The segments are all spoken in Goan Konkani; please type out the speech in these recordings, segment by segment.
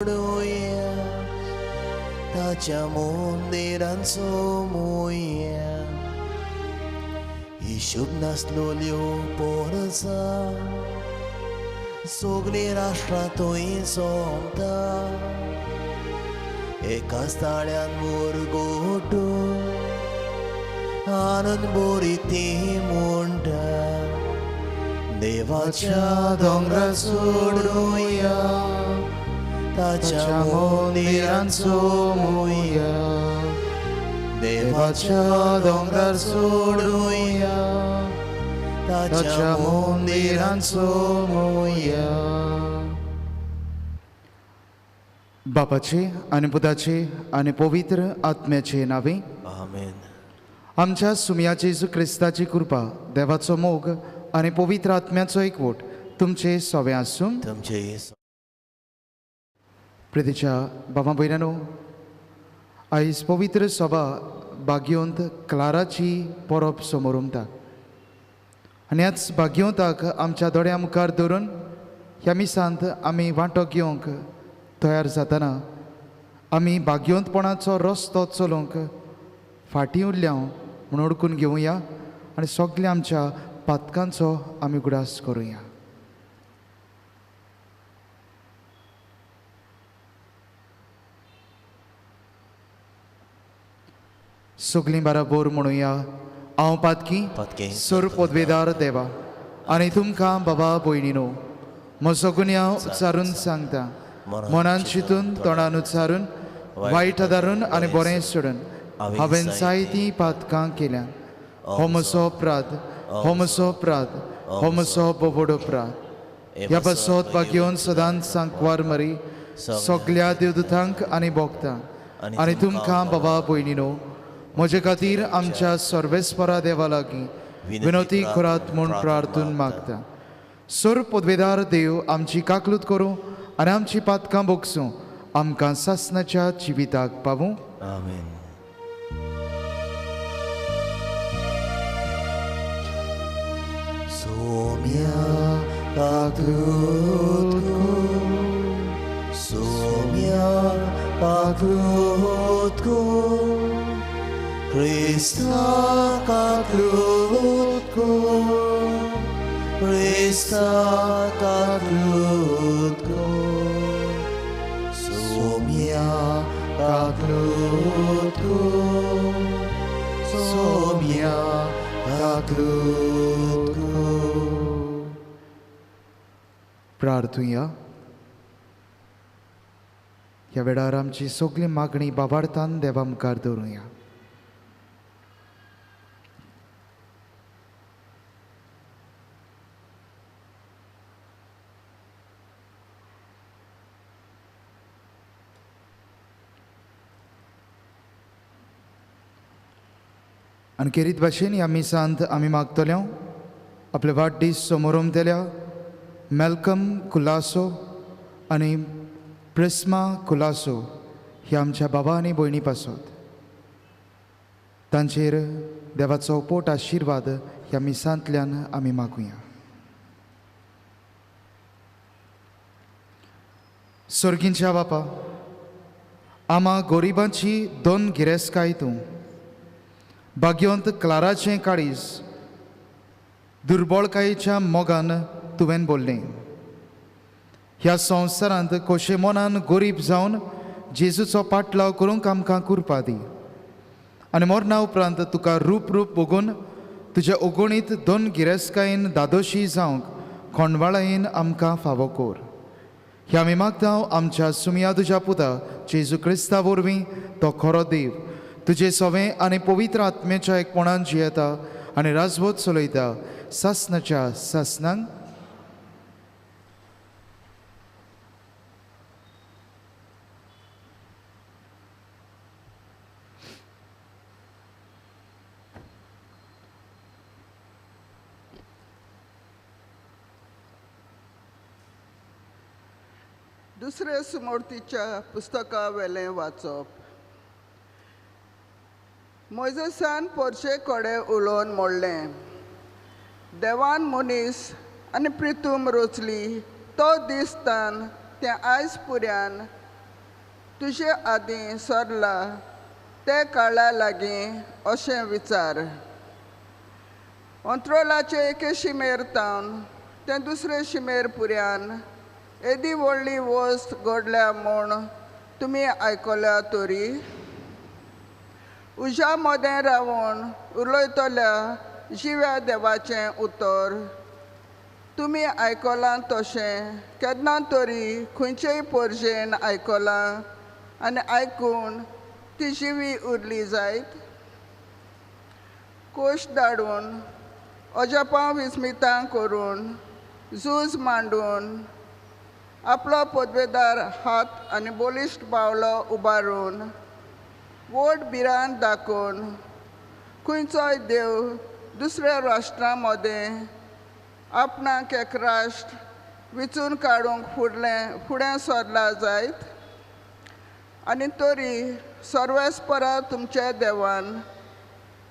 सोडुया, ताच्या मंदिरान सोमुया. हिशोब नासलोल्यो पोरसां सगळीं राष्ट्रां थंय सोंपता, एकाच ताळ्यान मुरगोटू आनंद बोरी ती म्हणटा. देवाच्या दोंगरार सोडुया, ताच्या मंदिरान सोमुया. देवाच्या दोंगरार सोडुया, ताच्या मंदिरान सोमुया. बापाचे आनी पुताचे आनी पवित्र आत्म्याचे नावे आमेन. आमच्या सुमया जेजू क्रिस्ताची कृपा, देवाचो मोग आनी पवित्र आत्म्याचो एकवट तुमचे सोवे आसूं. तुमचे प्रितीच्या बाबा भयणानो, आयज पवित्र सभा बागयोंत क्लाराची परब समोर उमता आनी ह्याच बागयोंताक आमच्या दोळ्या मुखार धरून ह्या मिसांत आमी वांटो घेवंक तयार जातना आमी भाग्यवंतपणाचो रस्तो चलोवंक फाटीं उरल्या म्हूण ओडकून घेवया आनी सगल्या आमच्या पातकांचो आमी उगडास करुया. सगलीं बराबर म्हणुया, हांव पातकी पातकी, सोर पदवेदार देवा आनी तुमकां बाबा भयणीनो म्हजो गुन्यांव उच्चारून सांगता. मनान चिंतून, तोंडान उच्चारून, वायट आदारून आनी बरें सोडून हांवें जायतीं पातकां केल्या. हो म्हजो अपराध, हो म्हजो अपराध, हो म्हजो बोबोड अपराध. ह्या पासत भाग्योवन सदांच सांकवार मरी सगल्या देवदूतांक आनी भोगता आनी तुमकां बाबा भयणीनो म्हजे खातीर आमच्या सर्वेस्परा देवा लागीं विनोती करात म्हूण प्रार्थून मागता. सोर पदवेदार देव आमची काकलूत करूं आनी आमची पातकां भोगसूं, आमकां सासणाच्या जिविताक पावूं. आमेन. सोम्या काकलूत कर, सोम्या काकलूत कर, क्रिस्ता काकलूत कर, क्रिस्ता काकलूत कर, सोम्या काकलूत कर, सोम्या काकलूत कर. प्रार्थुया. ह्या वेळार आमची सगळी मागणी बाबार्थान देवा मुखार दवरुया. आनी केरीत भाशेन ह्या मिसांत आमी मागतले आपले वाडदीस समोरमतल्या मेलकम कुलासो आनी प्रिस्मा कुलासो ह्या आमच्या बाबा आनी भयणी पासत तांचेर देवाचो पोट आशिर्वाद ह्या मिसांतल्यान आमी मागुया. सर्गींच्या बापा, आमा गोरिबांची दोन गिरेस्काय तूं भाग्यवंत क्लाराचें काळीज दुर्बळकायेच्या मोगान तुवें बोल्लें. ह्या संवसारांत खोशे मनान गोरीब जावन जेजूचो पाटलाव करूंक आमकां कुरपा दी आनी मरणा उपरांत तुका रूप रूप बघून तुज्या ओगोणीत दोन गिरेस्कायेन दादोशी जावंक खोंडवाळायेन आमकां फावो कोर. ह्या आमी मागता आमच्या सुमया तुज्या पुता जेजू क्रिस्ता वरवीं, तो खरो देव तुजे सवें आनी पवित्र आत्म्याच्या एकपणान जियेता आनी राजवत चलयता सासनाच्या सासनांक. दुसरे सुमूर्तीच्या पुस्तका वेलें वाचप. मोयजेसान पोरशे कडेन उलोवन म्हणलें, देवान मनीस आनी प्रितूम रचली तो दीस तान तें आयज पुऱ्यान तुजे आदीं सरला ते काळा लागीं अशें विचार. अंत्रोलाचे एके शिमेर तावन तें दुसरे शिमेर पुऱ्यान येदी व्हडली वस्त घडल्या म्हूण तुमी आयकल्या तरी उज्या मदें रावून उलयतल्या जिव्या देवाचें उतर तुमी आयकलां तशें केन्ना तरी खंयचेय पोरजेन आयकलां आनी आयकून ती जिवी उरली जायत. कोश धाडून अजापां विस्मितां करून झूज मांडून आपलो पदवेदार हात आनी बलिश्ट बावलो उबारून व्हड भिरांत दाखोवन खंयचोय देव दुसऱ्या राष्ट्रां मदें आपणाक एक राष्ट्र विचून काडूंक फुडें सरला जायत. आनी तरी सर्वेस्परा तुमच्या देवान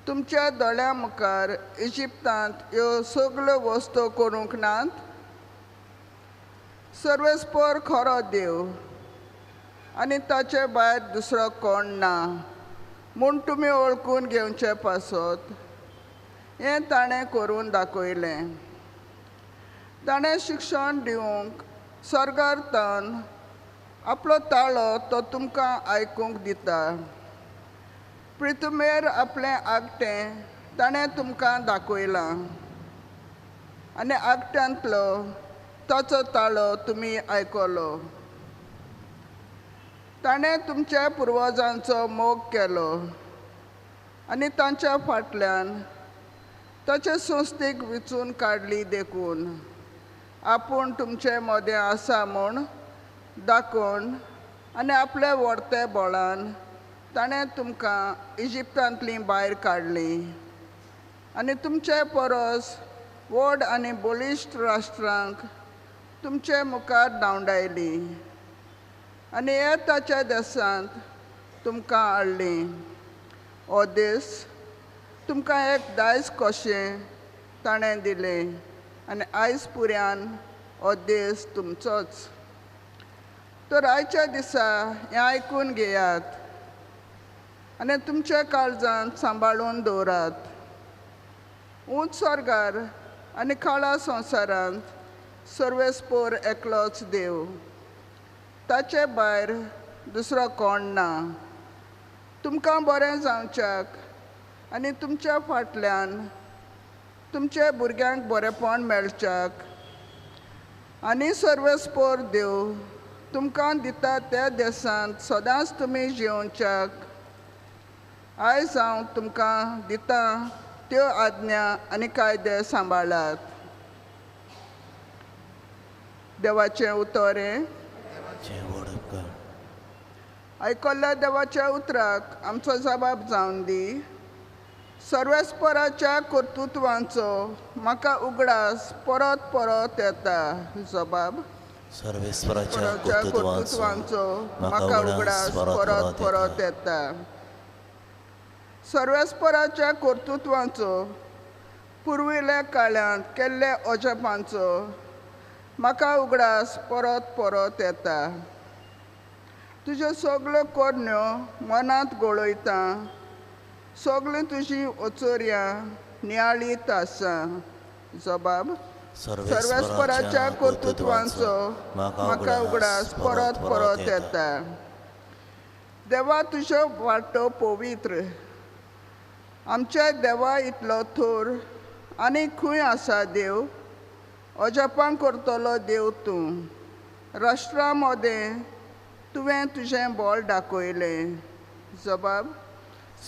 तुमच्या दोळ्यां मुखार इजिप्तांत ह्यो सगल्यो वस्तू करूंक नात. सर्वेस्पर खरो देव आनी ताचे भायर दुसरो कोण ना म्हूण तुमी वळखून घेवचे पासत हें ताणें करून दाखयलें. ताणें शिक्षण दिवंक स्वर्गार तावन आपलो ताळो तो तुमकां आयकूंक दिता. प्रितुमेर आपलें आगटें ताणें तुमकां दाखयलां आनी आगट्यांतलो ताचो ताळो तुमी आयकलो. ताणें तुमच्या पुर्वजांचो मोग केलो आनी तांच्या फाटल्यान ताचे संस्थेक विचून काडली देखून आपूण तुमचे मदें आसा म्हूण दाखोवन आनी आपल्या व्हडते बळान ताणें तुमकां इजिप्तांतलीं भायर काडलीं आनी तुमचे परस व्हड आनी बलिश्ट राष्ट्रांक तुमचे मुखार धांवडायलीं आनी हे ताच्या देशांत तुमकां हाडलीं. हो देश तुमकां एक दायज कशें ताणें दिलें आनी आयज पुऱ्यान हो देश तुमचोच. तर आयच्या दिसा हें आयकून घेयात आनी तुमच्या काळजांत सांबाळून दवरात. उंच स्वर्गार आनी काळा संवसारांत सर्वेस्पोर एकलोच देव, ताचे भायर दुसरो कोण ना. तुमकां बरें जावच्याक आनी तुमच्या फाटल्यान तुमच्या भुरग्यांक बरेंपण मेळच्याक आनी सर्वेस्पोर देव तुमकां दिता त्या देशांत सदांच तुमी जिवच्याक आयज हांव तुमकां दिता त्यो आज्ञा आनी कायदे सांबाळात. देवाचें उतर हें आयकल्ल्या देवाच्या उतराक आमचो जबाब जावन दी. सर्वेस्पराच्या कर्तृत्वांचो म्हाका उगडास परत परत येता. जबाब सर्वेस्पराच्या कर्तृत्वांचो म्हाका उगडास परत परत येता. सर्वेस्पराच्या कर्तृत्वांचो पुर्विल्ल्या काळांत केल्ल्या अजापांचो म्हाका उगडास परत परत येता. तुज्यो सगल्यो करण्यो मनांत गळयता, सगळीं तुजी ओचोर्यां नियाळीत आसा. जबाब सर्वेस्पराच्या कर्तृत्वांचो म्हाका उगडास परत परत येता. देवा तुज्यो वाटो पवित्र, आमच्या देवा इतलो थोर आनी खंय आसा देव. अजापां करतलो देव तूं, राष्ट्रां मदें तुवें तुजें बळ दाखयलें. जबाब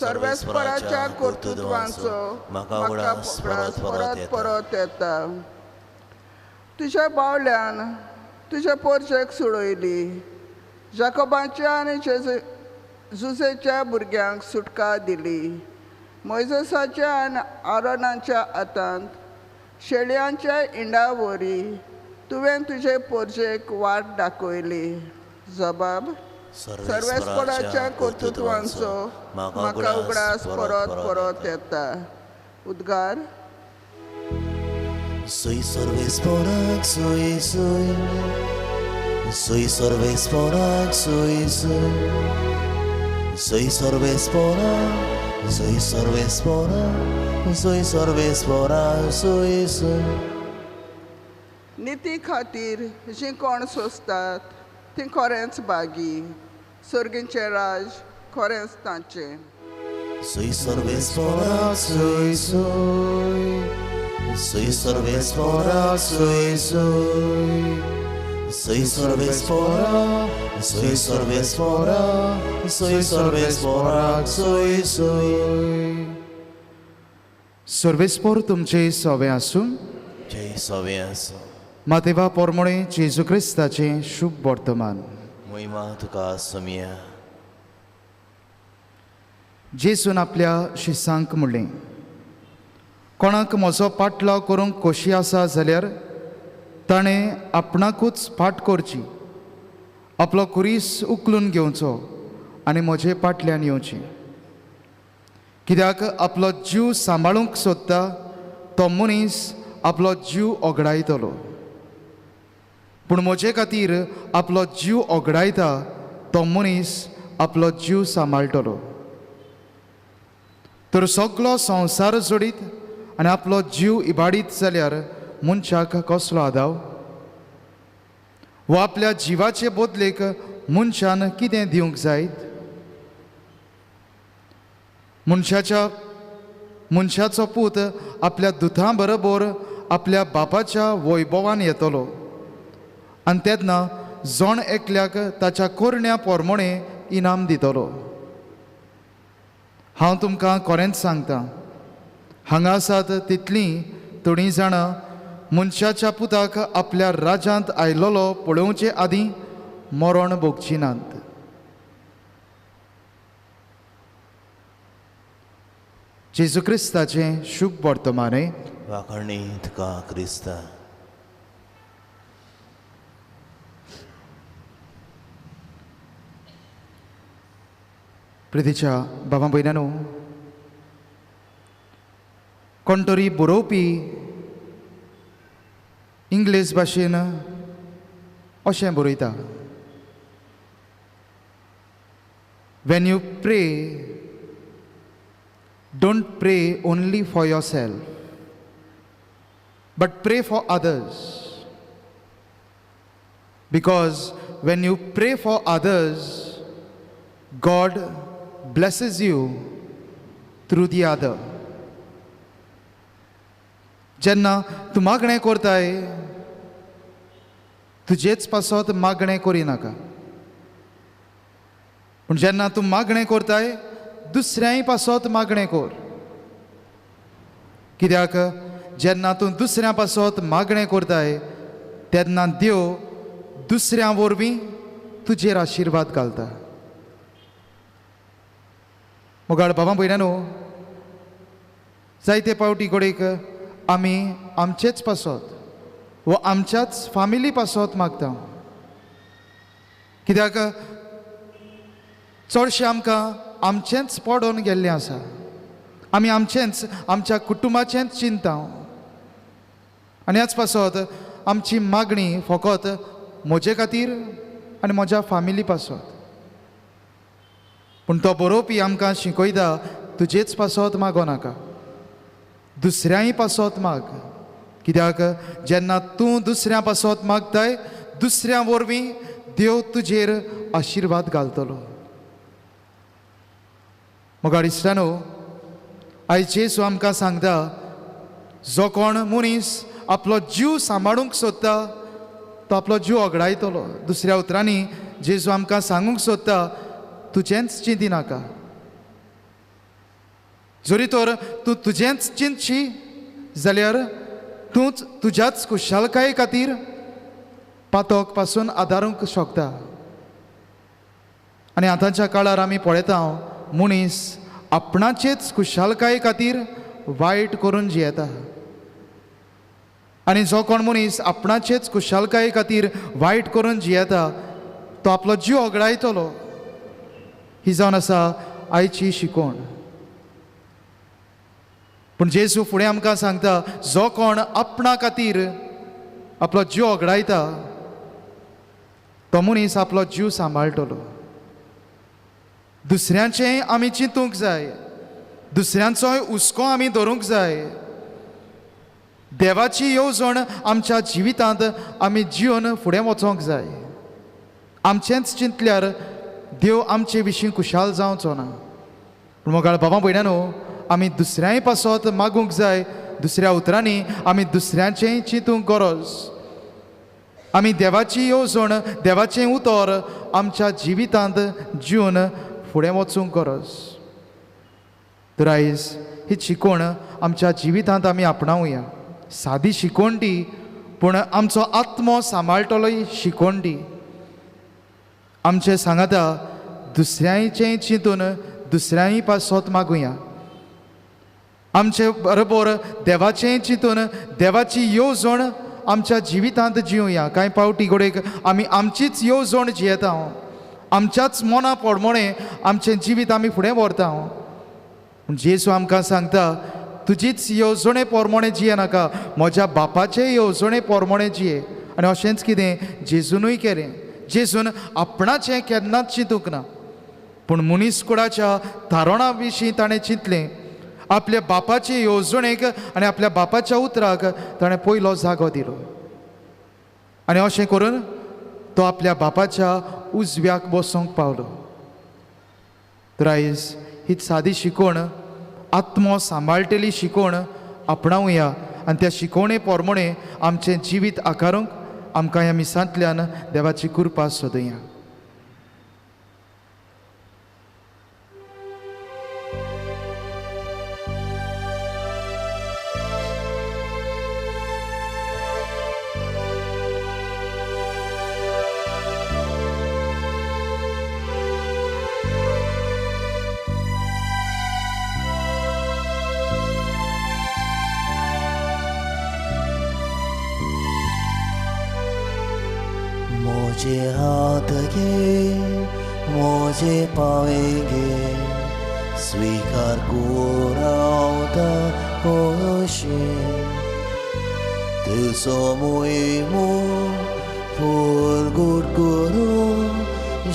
सर्वेस्पराच्या कर्तृत्वांचो म्हाका उगडास परत परत येता. तुज्या बावल्यान तुज्या पोरचेक सोडयली, जाकोबाच्या आनी जुजेच्या भुरग्यांक सुटका दिली. मोयजेसाच्या आनी आरोनाच्या हातांत शेळयांच्या इंडा वरी तुवें तुजे पोरजेक वाट दाखयली. जबाब सर्वेस्पराच्या कर्तृत्वांचो म्हाका उगडास परत परत येता. उद्गार Soy सर्वेस्पराक सोय सोय सुय सर्वेस्पोराक सुय सुय सुय सर्वेस्पोरा सुय सर्वेस्पोरा सुय सर्वेस्पोरा सुय सुय. निती खातीर जीं कोण सोंसतात तीं खरेंच भागी, सर्गीचें राज खरेंच तांचें. सुय सर्वेस्पोरा सुय सुय सुय सर्वेस्पोरा सुय सुय सुय सर्वेस्पोरा सुय सर्वेस्पोरा सुय सर्वेस्पोरा सुय सुय. सर्वेस्पोर तुमचे सवे आसूं. जय सवे आसूं. मातेवा पोरमोळे जेजू क्रिस्ताचें शुभ वर्तमान. महिमा तुका आसुया. जेजून आपल्या शिसांक म्हणलें, कोणाक म्हजो पाटलाव करूंक खोशी आसा जाल्यार ताणें आपणाकूच फाट करची, आपलो कुरीस उखलून घेवचो आनी म्हजे फाटल्यान येवचें. कित्याक आपलो जीव सांबाळूंक सोदता तो मनीस आपलो जीव ओगडायतलो, पूण म्हजे खातीर आपलो जीव ओगडायता तो मनीस आपलो जीव सांबाळटलो. तर सगलो संवसार जोडीत आनी आपलो जीव इबाडीत जाल्यार मनशाक कसलो आदाव? वो आपल्या जिवाचे बदलेक मनशान कितें दिवंक जायत? मनशाचो पूत आपल्या दुतां बरोबर आपल्या बापाच्या वैभवान येतलो आनी तेन्ना जण एकल्याक ताच्या कोरण्या पोरमोणे इनाम दितलो. हांव तुमकां खरेंच सांगता, हांगा आसात तितलीं थोडीं जाणां मनशाच्या पुताक आपल्या राज्यांत आयलोलो पळोवचे आदीं मरण भोगची नात. जेजू क्रिस्ताचें शुभ वर्तमान. वाखाणी तुका क्रिस्ता. प्रितीच्या बाबा भयणांनो, कोण तरी बरोवपी इंग्लीश भाशेन अशें बरयता, When you pray, don't pray only for yourself, but pray for others. Because when you pray for others, God blesses you through the other. जेन्ना तूं मागणें करताय तुजेच पासत मागणें करिनाका, पूण जेन्ना तूं मागणें करताय दुसऱ्याय पासत मागणें कर. कित्याक जेन्ना तूं दुसऱ्या पासत मागणें करताय तेन्ना देव दुसऱ्या वरवीं तुजेर आशिर्वाद घालता. मोगाळ बाबा भयणांनो, जायते पावटी घडयेक आमी आमचेच पासत वा आमच्याच फामिली पासत मागता. कित्याक चडशें आमकां आमचेंच पडोवन गेल्लें आसा, आमी आमचेंच आमच्या कुटुंबाचेंच चिंता आनी ह्याच पासत आमची मागणी फकत म्हजे खातीर आनी म्हज्या फामिली पासत. पूण तो बरोवपी आमकां शिकयता, तुजेच पासत मागो नाका, दुसऱ्याय पासत माग. कित्याक जेन्ना तूं दुसऱ्या पासत मागताय दुसऱ्या वरवीं देव तुजेर आशिर्वाद घालतलो. मोगाळ इश्टांनो, आयज जेजू आमकां सांगता, जो कोण मनीस आपलो जीव सांबाळूंक सोदता तो आपलो जीव ओगडायतलो. दुसऱ्या उतरांनी जेजू आमकां सांगूंक सोदता, तुजेंच चिंती नाका, जरी तर तूं तुजेंच चिंतशी जाल्यार तूंच तुज्याच खुशालकाये खातीर पातक पासून आदारूंक शकता. आनी आतांच्या काळार आमी पळयता मनीस आपणाचेच खुशालकाये खातीर वायट करून जियेता आनी जो कोण मनीस आपणाचेच खुशालकाये खातीर वायट करून जियेता तो आपलो जीव ओगडायतलो. ही जावन आसा आयची शिकवण. पूण जेजू फुडें आमकां सांगता, जो कोण आपणा खातीर आपलो जीव ओगडायता तो मनीस आपलो जीव सांबाळटलो. दुसऱ्यांचें आमी चिंतूंक जाय, दुसऱ्यांचोय हुस्को आमी धरूंक जाय. देवाची येवजण आमच्या जिवितांत आमी जिवन फुडें वचोंक जाय. आमचेंच चिंतल्यार देव आमचे विशीं खुशाल जावचो ना. पूण मोगाळ बाबा भयणानो, आमी दुसऱ्यांय पासत मागूंक जाय. दुसऱ्या उतरांनी आमी दुसऱ्यांचेंय चिंतूंक गरज. आमी देवाची येवजण, देवाचें उतर आमच्या जिवितांत जिवन फुडें वचूंक गरज. तर आयज ही शिकवण आमच्या जिवितांत आमी आपणावया. सादी शिकवण ती, पूण आमचो आत्मो सांबाळटलो ही शिकवण ती. आमचें सांगाता दुसऱ्यांचें चिंतून दुसऱ्यांय पासत मागुया. आमचे बरोबर देवाचें चिंतून देवाची येवजण आमच्या जिवितांत जिवया. कांय पावटी घडयेक आमी आमचीच येवजण जियेता, आमच्याच मना पोडमोणें आमचें जिवीत आमी फुडें व्हरता. पूण जेजू आमकां सांगता, तुजीच येवजणे पोरमोणें जिये नाका, म्हज्या बापाचे येवजणे पोरमोणें जिये. आनी अशेंच कितें जेजूनूय केलें. जेजून आपणाचें केन्नाच चिंतूंक ना, पूण मनीस कुळाच्या थारोणा विशीं ताणें चिंतलें. आपल्या बापाचे येवजणेक आनी आपल्या बापाच्या उतराक ताणें पयलो जागो दिलो आनी अशें करून तो आपल्या बापाच्या उजव्याक बसोंक पावलो. तर आयज ही सादी शिकवण, आत्मो सांबाळटली शिकवण आपणावया आनी त्या शिकवणे पोरमोणे आमचें जिवीत आकारूंक आमकां ह्या मिसांतल्यान देवाची कृपा सोदुया. मुझे हाथ के मुझे पावेंगे, स्वीकार कुरावता कोशे तुझो मुईमु फुलगुट गुरु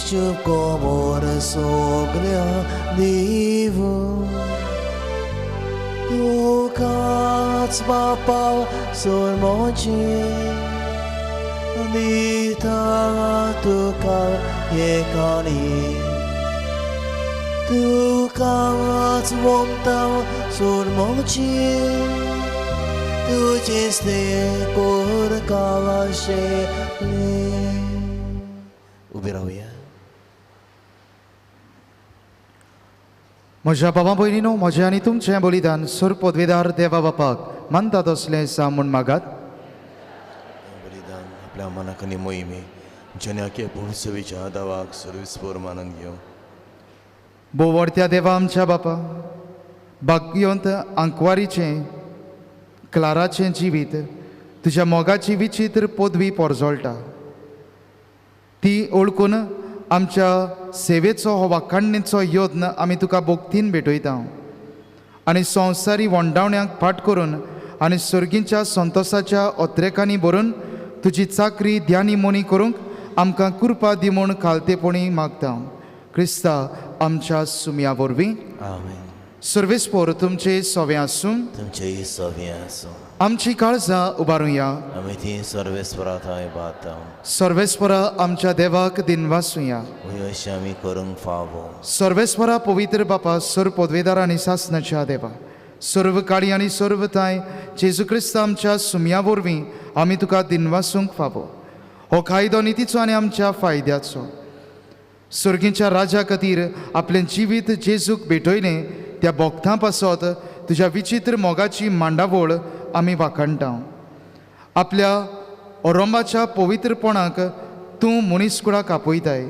शुभ कोमोर सोगल्या दिवू तुकाच बापा सोरमोचे दिता तुका एकानी तुकाच वमता सोरमोची तुझेच ते कोर कावाशेले. उबे रावया. म्हज्या बाबा भयणीनो, म्हजें आनी तुमचें बलिदान सुर पदवेदार देवा बापाक मानता तसलें सा म्हूण मागात. बलिदान आपल्या मनाक आनी मोहिमे जेन्याके पूण सेवेच्या दावाक सर्वीस पोर मानून घेवं. बोवडत्या देवा आमच्या बापा, भाग्यवंत आंकवारीचें क्लाराचें जिवीत तुज्या मोगाची विचित्र पदवी पोरजोळटा. ती ओळखून आमच्या सेवेचो हो वाखाणणेचो यत्न आमी तुका भोक्तीन भेटयता आनी संवसारी वंडावण्यांक फाट करून आनी सर्गींच्या संतोसाच्या अत्रेकांनी भरून तुजी चाकरी ध्यानी मोनी करूंक आमकां कृपा दी म्हूण खालतेपणी मागता. क्रिस्ता आमच्या सुमया वरवीं. आमेन. सर्वेस्पोर तुमचे सोवे आसूं. तुमचेय सोवे आसूं. आमची काळजां उबारुया. आमी ती सर्वेस्परा थंय बाता. सर्वेस्परा आमच्या देवाक दिनवासुया. अशें आमी करूंक फावो. सर्वेस्परा पवित्र बापा, सर्व पदवेदार आनी सासनाच्या देवा, सर्व काळी आनी सर्व थांय जेजू क्रिस्त आमच्या सुमया वरवीं आमी तुका दिनवासूंक फावो. हो कायदो नितीचो आनी आमच्या फायद्याचो. सर्गीच्या राजा खातीर आपलें जिवीत जेजूक भेटयलें त्या भोक्तां पासत तुज्या विचित्र मोगाची मांडावळ आमी वाखाणटा. आपल्या ओरोंबाच्या पवित्रपणाक तूं मनीसकुळाक आपयताय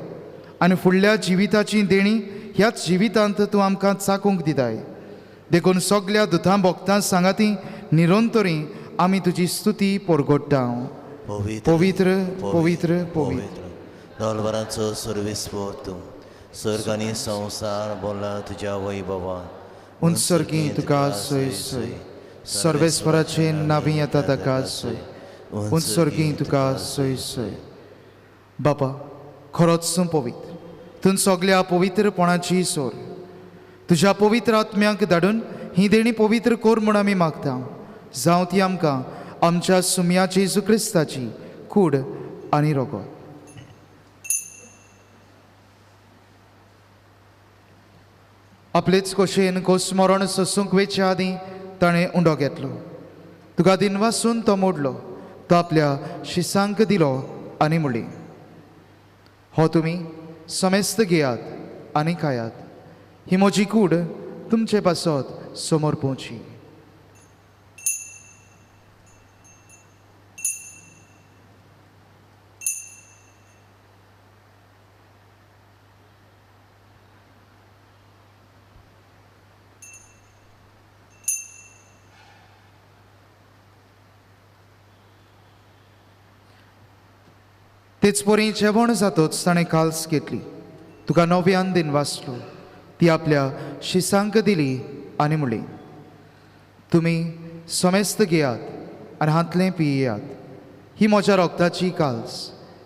आनी फुडल्या जिविताची देणी ह्याच जिवितांत तूं आमकां चाकूंक दिताय. देखून सगल्या दुतां भोक्तां सांगाती निरंतरी आमी तुजी स्तुती परगोडटा. पवित्र पवित्र पवित्र दोलवरांचो सर्वेस्पोर तूं सर्ग आनी संवसार बोला तुज्या वैभवान. उंचसर्गी तुका सोय सोय, सर्वेस्पराचे नावी येता ताका सोय, उंचसर्गी तुका सोय सोय. बापा, खरोच तूं पवित्र, तूं सगल्या पवित्रपणाची सोर। तुज्या पवित्र आत्म्याक धाडून ही देणी पवित्र कर म्हूण आमी मागता। जावं ती आमकां आमच्या सुम्या जेजू क्रिस्ताची कूड आनी रगत। आपलेच खोशयेन खोस मरण सोसूंक वेचे आदीं ताणें उंडो घेतलो, तुका दिनवासून तो मोडलो, तो आपल्या शिसांक दिलो आनी म्हणली, हो तुमी समेस्त घेयात आनी खायात, ही म्हजी कूड तुमचे पासत समोर पोवची। तेच परी जेवण जातच ताणें काल्स घेतली, तुका नव्यान दिन वाचलो, ती आपल्या शिसांक दिली आनी म्हणली, तुमी समेस्त घेयात आनी हांतलें पियेयात, ही म्हज्या रोगताची काल्स,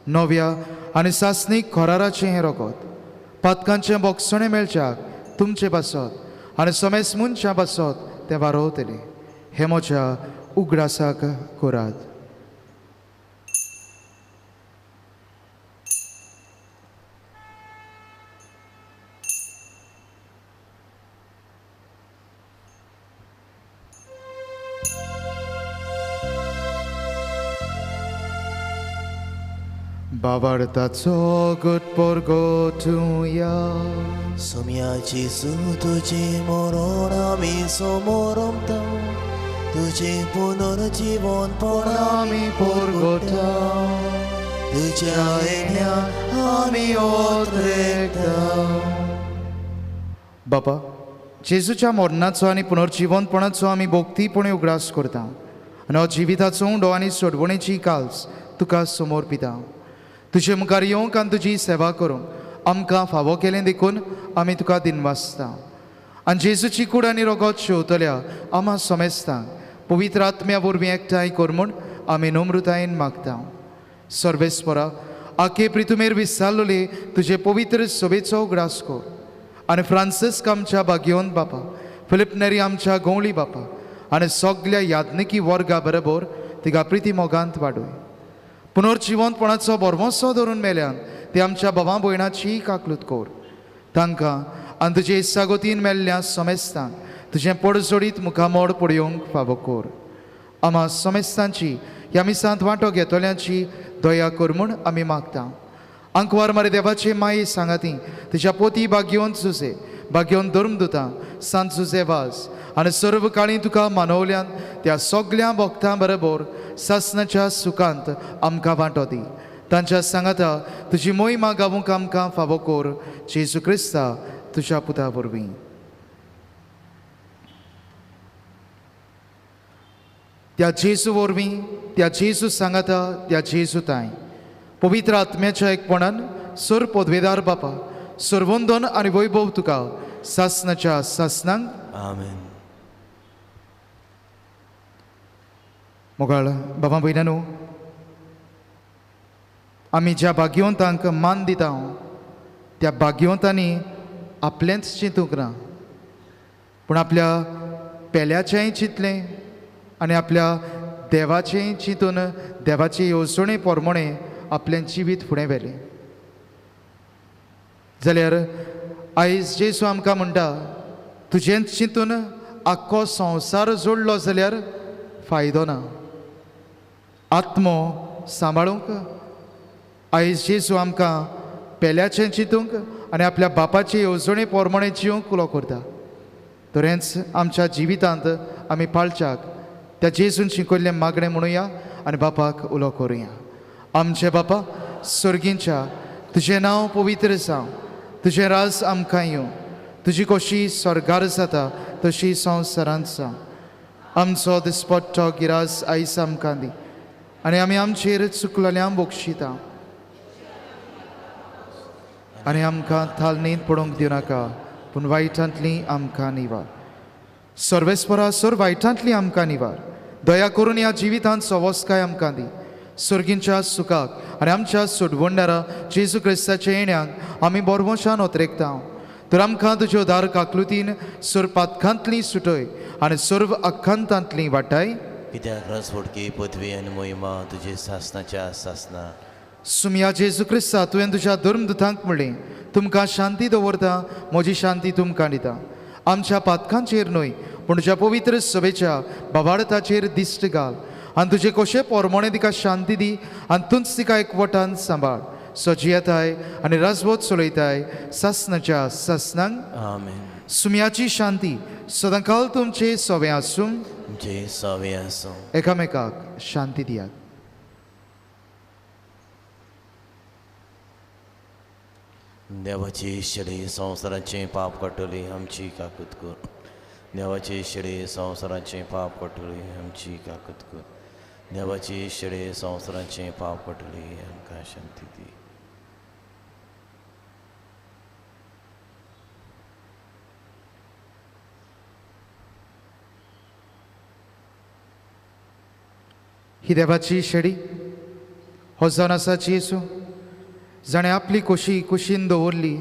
नव्या आनी सासणीक खोराराचें हें रोगत, पातकांचें बोगसणें मेळच्याक तुमचे पासत आनी समेस्त मनशां पासत तें वारोवतलें, हें म्हज्या उगडासाक करात। बाबार्थाचो गुटपोरगोटुया सोम्या जेजू तुजें मरण आमी समोरमता, तुजें पुनर्जिवनपण आमी पोरगोटा, तुज्या येण्याक आमी ओतरेता। बाबा, जेजूच्या मरणाचो आनी पुनर्जिवनपणाचो आमी भक्तीपणी उगडास करता आनी हो जिविताचो उंडो आनी सोडवणेची काल्स तुका समोर पिता। तुजे मुखार येवंक आनी तुजी सेवा करूंक आमकां फावो केलें देखून आमी तुका दिनवासता। आनी जेजूची कूड आनी रगत शेवतल्या आमा समेस्तांक पवित्र आत्म्या वरवीं एकठांय कर म्हूण आमी नम्रतायेन मागता। सर्वेस्परा, आखे प्रितुमेर विसारलोले तुजे पवित्र सभेचो उगडास कर आनी फ्रांसिस्क आमच्या भाग्यवंत बापा, फिलिप नेरी आमच्या गवळी बापा आनी सगल्या याज्ञिकी वर्गा बरोबर तिका प्रिती मोगांत वाडय। पुनर्जिवंतपणाचो भरवंसो धरून मेल्यान ते आमच्या बाबा भयणाची काकलूत कर, तांकां आनी तुजे इत्सागतीन मेल्ल्या समेस्तांक तुजें पडजोडीत मुखामोड पळोवंक फावो कर। आमा समेस्तांची ह्या मिसांत वांटो घेतल्यांची दया कर म्हूण आमी मागता। आंकवार मारे देवाचे माये सांगाती तुज्या पोती भाग्यवंत जुजे, भाग्यवंत धर्मदुतां, सांत जुजे वाज आनी सर्व काळी तुका मानवल्यान त्या सगल्या भक्तां बरोबर सासनाच्या सुखांत आमकां वांटो दी। तांच्या सांगाता तुजी मोहिमा गावूंक आमकां फावो कर, जेजू क्रिस्ता तुज्या पुता वरवीं। त्या जेजू वरवीं, त्या जेजू सांगाता, त्या जेजू ताय पवित्र आत्म्याच्या एकपणान सर पदवेदार बापा, सर्वंदन आनी वैभव तुका सासनाच्या सासनांक आमेन। मोगाळ बाबा भयणांनो, आमी ज्या भाग्यवंतांक मान दिता त्या भाग्यवंतांनी आपलेंच चिंतूंक ना, पूण आपल्या पेल्याचेंय चिंतलें आनी आपल्या देवाचेंय चिंतून देवाचे येवजणे प्रमाणे आपलें जिवीत फुडें व्हेलें। जाल्यार आयज जेजू आमकां म्हणटा, तुजेंच चिंतून आख्खो संवसार जोडलो जाल्यार फायदो ना, आत्मो सांबाळूंक आयज जेजू आमकां पेल्याचें चिंतूंक आनी आपल्या बापाचे येवजणे प्रमाणे जिवंक उलो करता। तरेंच आमच्या जिवितांत आमी पाळच्याक त्या जेजून शिकयल्लें मागणें म्हणुया आनी बापाक उलो करुया। आमचे बापा सर्गींच्या, तुजें नांव पवित्र जावं, तुजें राज आमकां येवं, तुजी कशी स्वर्गार जाता तशी संवसारांत जावं। आमचो दिसपट्टो गिरास आयज आमकां दी आनी आमी आमचेर चुकलेल्यांक बक्षिता आनी आमकां थालनीत पडोवंक दिवनाका, पूण वायटांतली आमकां निवार। सर्वेस्परा सर वायटांतली आमकां निवार, दया करून ह्या जिवितांत सवस्काय आमकां दी, सर्गींच्या सुखाक आनी आमच्या सोडवणदारा जेजू क्रिस्ताच्या येण्याक आमी बोरवशान ओतरेकता. तर आमकां तुज्यो दार काकलुतीन सोरपातखांतली सुटय आनी सर्व अखंतांतली वाटाय. कित्याक रसफोडकी पृथ्वी आनी मोहिमा तुजे सासनाच्या सासना. सुमया जेजू क्रिस्ता, तुवें तुज्या धर्मदुतांक म्हणलें, तुमकां शांती दवरता, म्हजी शांती तुमकां दिता. आमच्या पातकांचेर न्हय पूण तुज्या पवित्र सभेच्या बाबाडताचेर दिश्ट घाल आनी तुजे कशे पोरमोणे तिका शांती दी आनी तूंच तिका एकवटान सांबाळ. सजियताय आनी राजवत चलयताय सासनाच्या सासनांक. आमेन. सुमयाची शांती सदांकाल तुमचे सोवे आसूं. तुमचे सोवे आसूं. एकामेकाक शांती दियात. देवाची शेळी संवसाराचें पाप काडटली आमची काकूत कर. देवाची शेळी संवसाराचें पाप काडटली आमची काकूत कर. देवाची शेळी संवसाराचें पाप काडटली आमकां शांती दी. ही देवाची शेळी हो जावन आसा जेजू, जाणें आपली कोशी कुशीन दवरली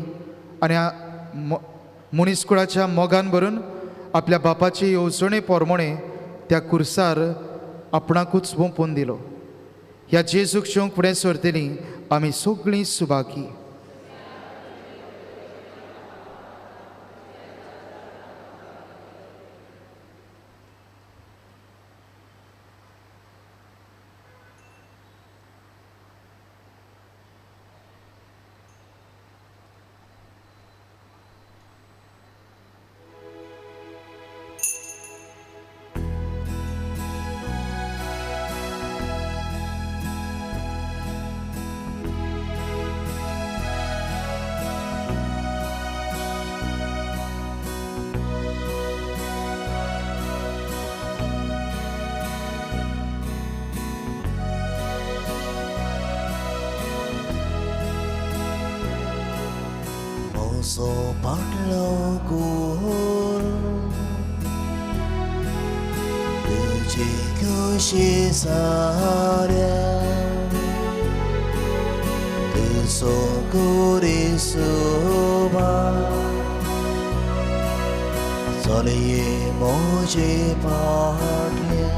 आनी मनीसकुळाच्या मोगान भरून आपल्या बापाचे येवजणे पोरमोणे त्या कुर्सार आपणाकूच वोंपून दिलो. ह्या जेजूक शेवंक फुडें सरतली आमी सगळीं सुबाकी. मोसो पाटलो कोर तुजी खुशी साऱ्या तुजो कुरी सुबा चलये म्हजे पाटल्या.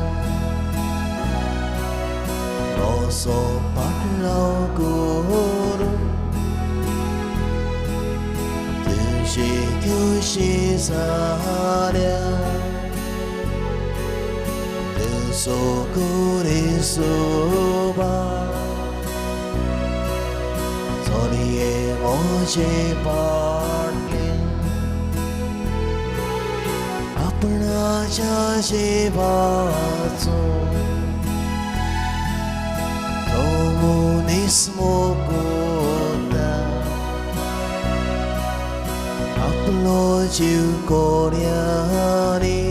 मोसो पाटलो कोर तुजी खुशी साऱ्या तुजो कुरी सुबा चलये म्हजे पाटले. आपणाच्या जिवाचो तो मनीस मोगता, आपलो जीव कोऱ्यांनी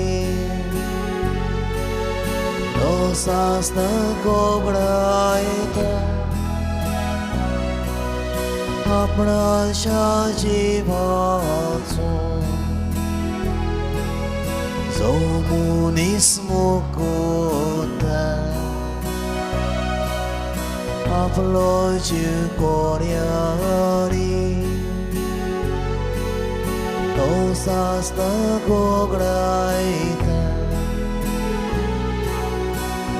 तो सासना कोगडायता. आपणाच्या जिवाचो जो मनीस मोगता, आपलो जीव कोऱ्यांनी तो सासना कोगडायता.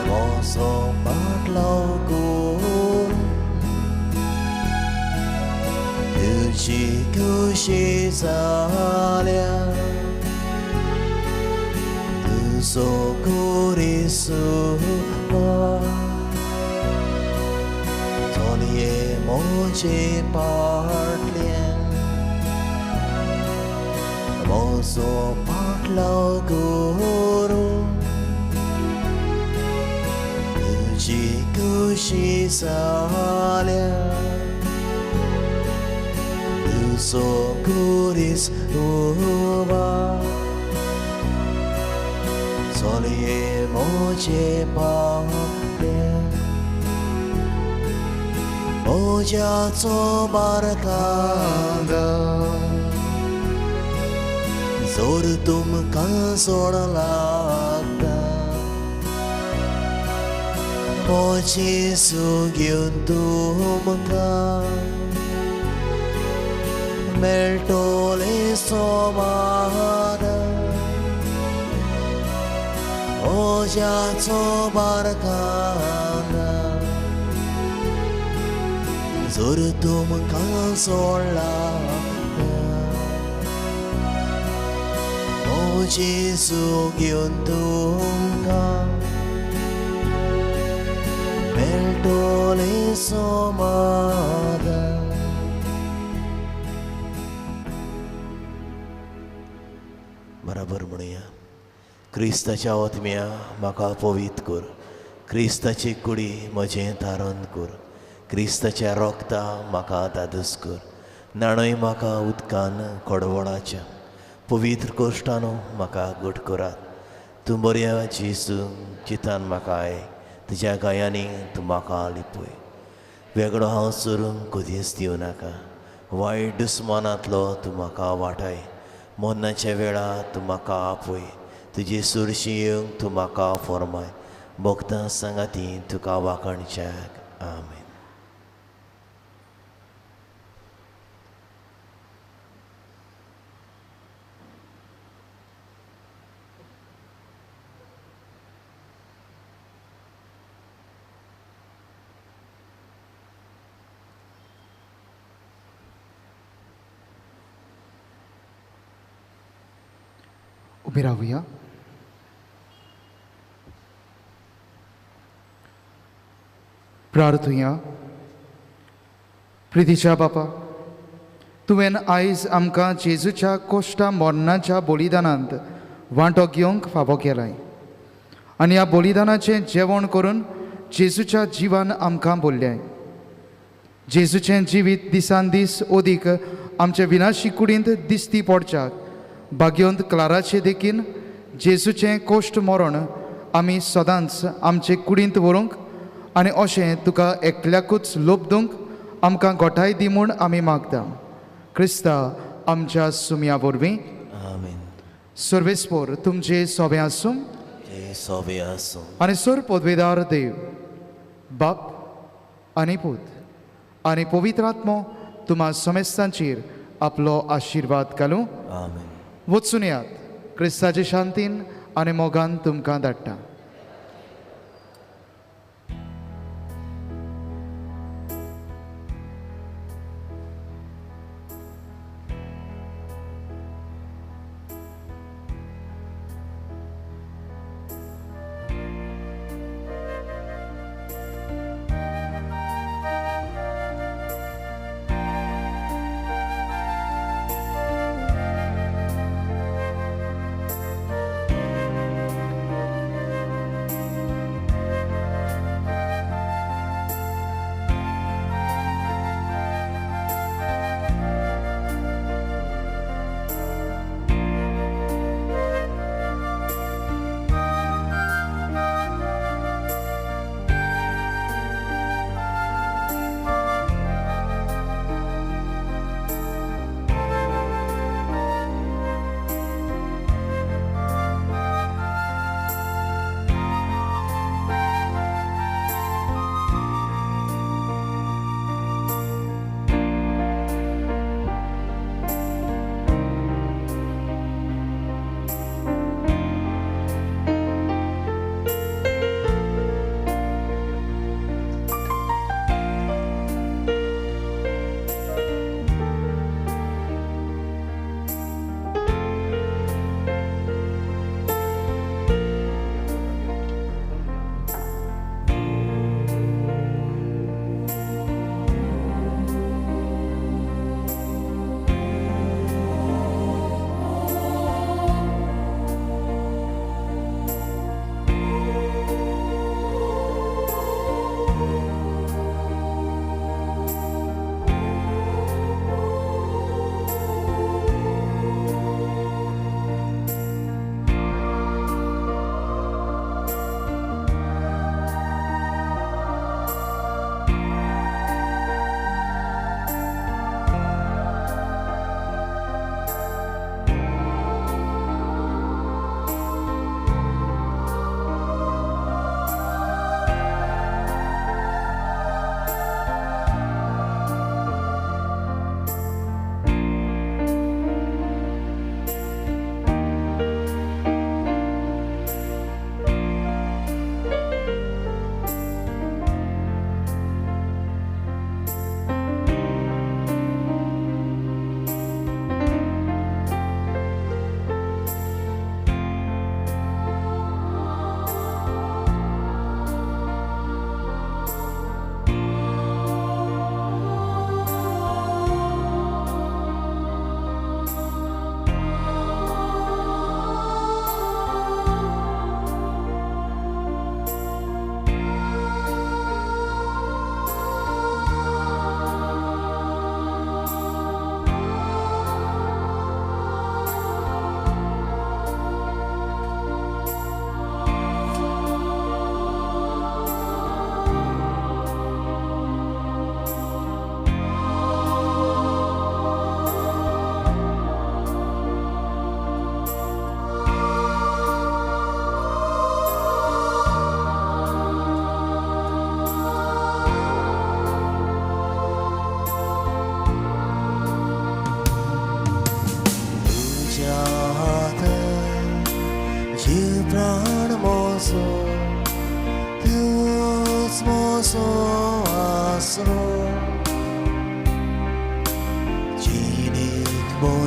मोसो पाटलो कोर तुजी खुशी जाल्या तुजो कुरी सुबा चलये म्हजे पाटल्यान. मोसो पाटलो कोर तुजी खुशी जाल्या तुजो कुरी सुबा चलये म्हजे पाटल्यान. म्हज्याचो बारकांदा जोर तुमकां सोड लागता, ओ जेजू घेवन तुमकां मेळटोलें सोमादान ओज्याचो बारकाना जर तुमकां सोडला ओ जेजू घेवन तुमकां मेळटोलें समाधान. बराबर म्हणुया. क्रिस्ताच्या आत्म्या म्हाका पवित्र कर, क्रिस्ताची कुडी म्हजें तारण कर, क्रिस्ताच्या रोगता म्हाका दादूस कर, न्हाणय म्हाका उदकान कडवळाच्या, पवित्र कोश्टानो म्हाका घट करात. तूं बऱ्या जेजू चितान म्हाका आयक, तुज्या गायांनी तूं म्हाका लिपय. वेगळो हांव सरूंक कदींच दिवं नाका, वायट दुस्मानांतलो तूं म्हाका वाटाय. मरणाच्या वेळा तूं म्हाका आपय, तुजी सुरशी येवंक तूं म्हाका फॉर्माय. भक्तां सांगाती तुका वाखाणच्याक. आमेन. उबी रावया. प्रार्थुया. प्रितीच्या बापा, तुवें आयज आमकां जेजूच्या कोश्टा मरणाच्या बलिदानांत वांटो घेवंक फावो केलाय आनी ह्या बलिदानाचें जेवण करून जेजूच्या जिवान आमकां बोल्ल्याय. जेजूचें जिवीत दिसान दीस अदीक आमचे विनाशी कुडींत दिसती पडच्याक भाग्यवंत क्लाराचे देखीन जेजूचें कोश्ट मरण आमी सदांच आमचे कुडींत व्हरूंक आनी अशें तुका एकल्याकूच लोबदूंक आमकां गोठाय दी म्हूण आमी मागता. क्रिस्ता आमच्या सुमया वरवीं. आमेन. सर्वेस्पोर तुमचे सोबें आसूं सोबें आसूं. आनी सर पदवेदार देव बाप आनी पूत आनी पवित्र आत्मो तुमा समेस्तांचेर आपलो आशिर्वाद घालूं. आमेन. वचून यात क्रिस्ताचे शांतीन आनी मोगान तुमकां धाडटा.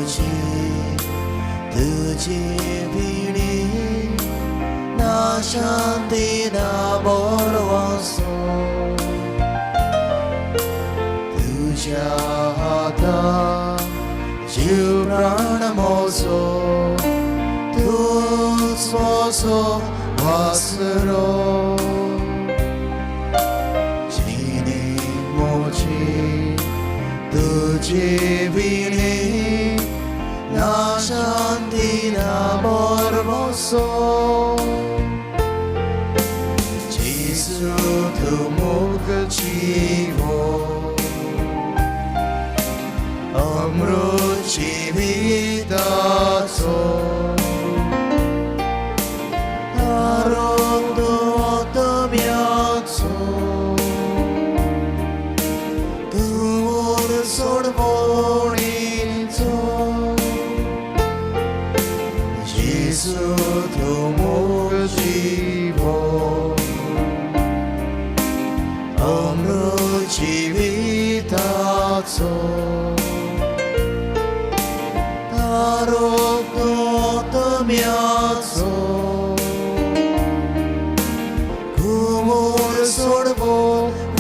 मोजी तुझी विणी ना शांती ना बरवासो तुझ्या हातान जीव प्राण मोजो तूच मोजो वासरो जिणे मोजी तुझे विणे ना शांती ना बरवसो जेजू तूं मोग जिवो अमृत जिविताचो आरोग्य आत्म्याचो तूं सोडवणीचो जेजू तूं मोग जिवो अमृत जिविताचो आरोग्य आत्म्याचो कुमोर सोडवणीचो.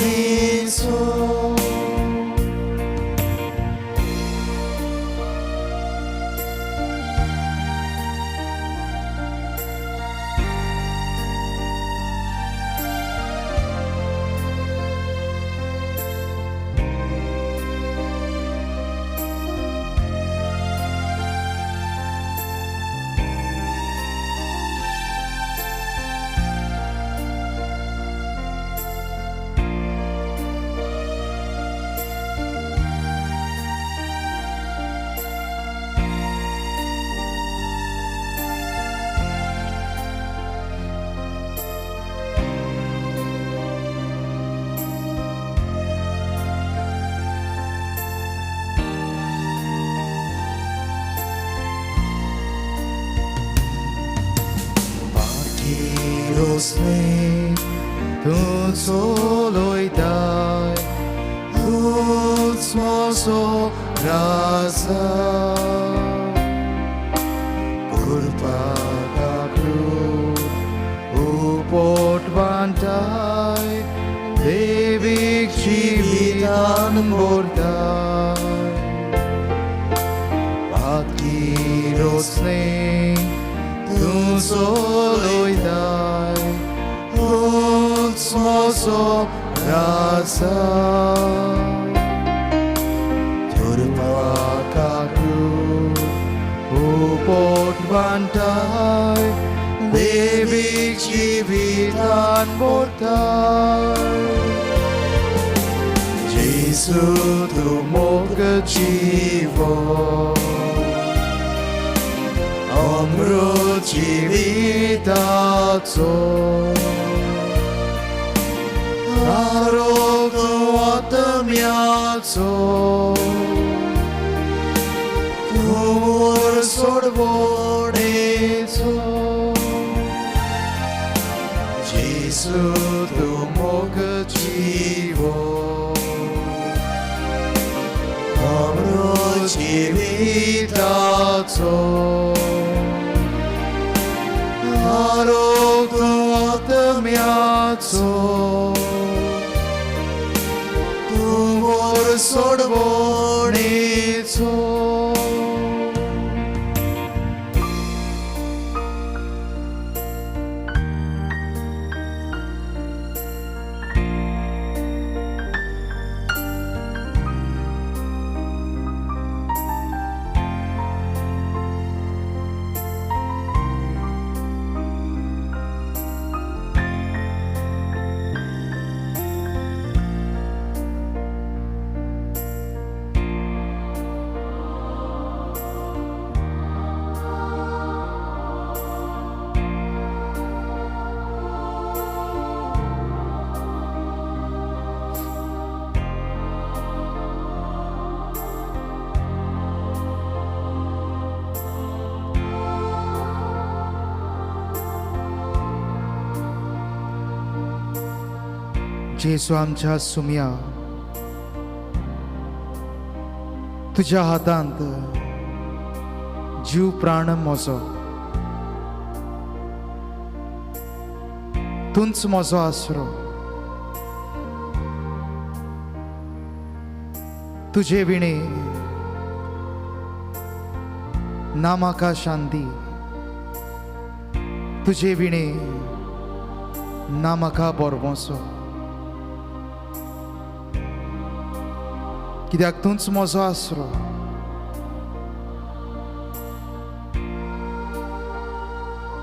रोसने तूं चलयताय तूंच म्हजो राजा कृपा काकूट उपट बांटाय देवीक जिवितान भरताय पातकी रोसने तूं चलयताय तूंच म्हजो राजा कृपा काकूट उपट बांटाय देवीक जिवितान भरताय जेजू तूं मोग जिवो अमृत जिविताचो आरोग्य आत्म्याचो तूं सोडवणेचो जेजू तूं मोग जिवो अमृत जिविताचो आरोग्य आत्म्याचो तूं मोर सोडवणेचो. जेजू आमच्या सुमया तुज्या हातांत जीव प्राण म्हजो, तूंच म्हजो आसरो, तुजे विणे ना म्हाका शांती, तुजे विणे ना म्हाका बरवंसो, कित्याक तूंच म्हजो आसरो।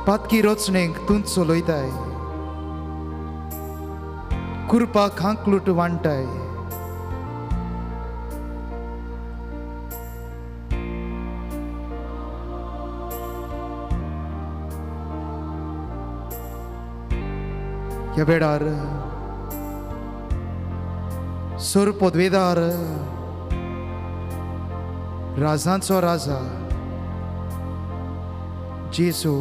पातकी रचणेक तूंच चलयताय, कुरपा खांकलूट वांटाय, ह्या वेळार सर पदवेदार राजांचो राजा जेजू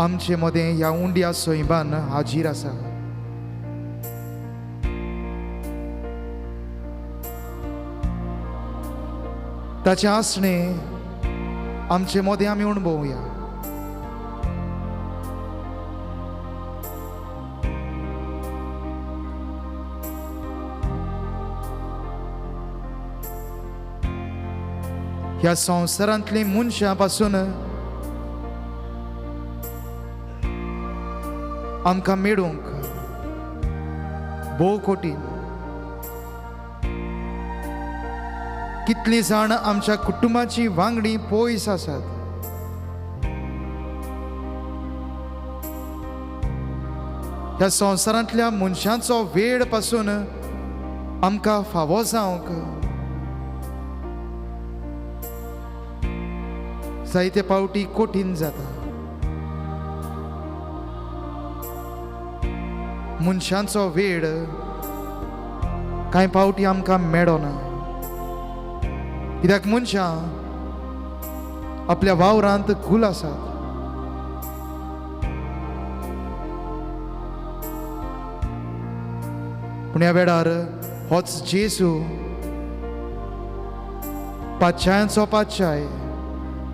आमचे मदें ह्या उंड्या सैमान हाजीर आसा। ताचें आसणें आमचे मदें आमी अणभवया। ह्या संवसारांतली मनशां पासून आमकां मेळूंक भोव कठीण। कितलीं जाण आमच्या कुटुंबाची वांगडी पयस आसात, ह्या संवसारांतल्या मनशांचो वेळ पासून आमकां फावो जावंक जायते पावटी कठीण जाता। मनशांचो वेळ कांय पावटी आमकां मेळना, कित्याक मनशां आपल्या वावरांत गुल आसात। पूण ह्या वेळार होच जेजू पातशायांचो पातशाय,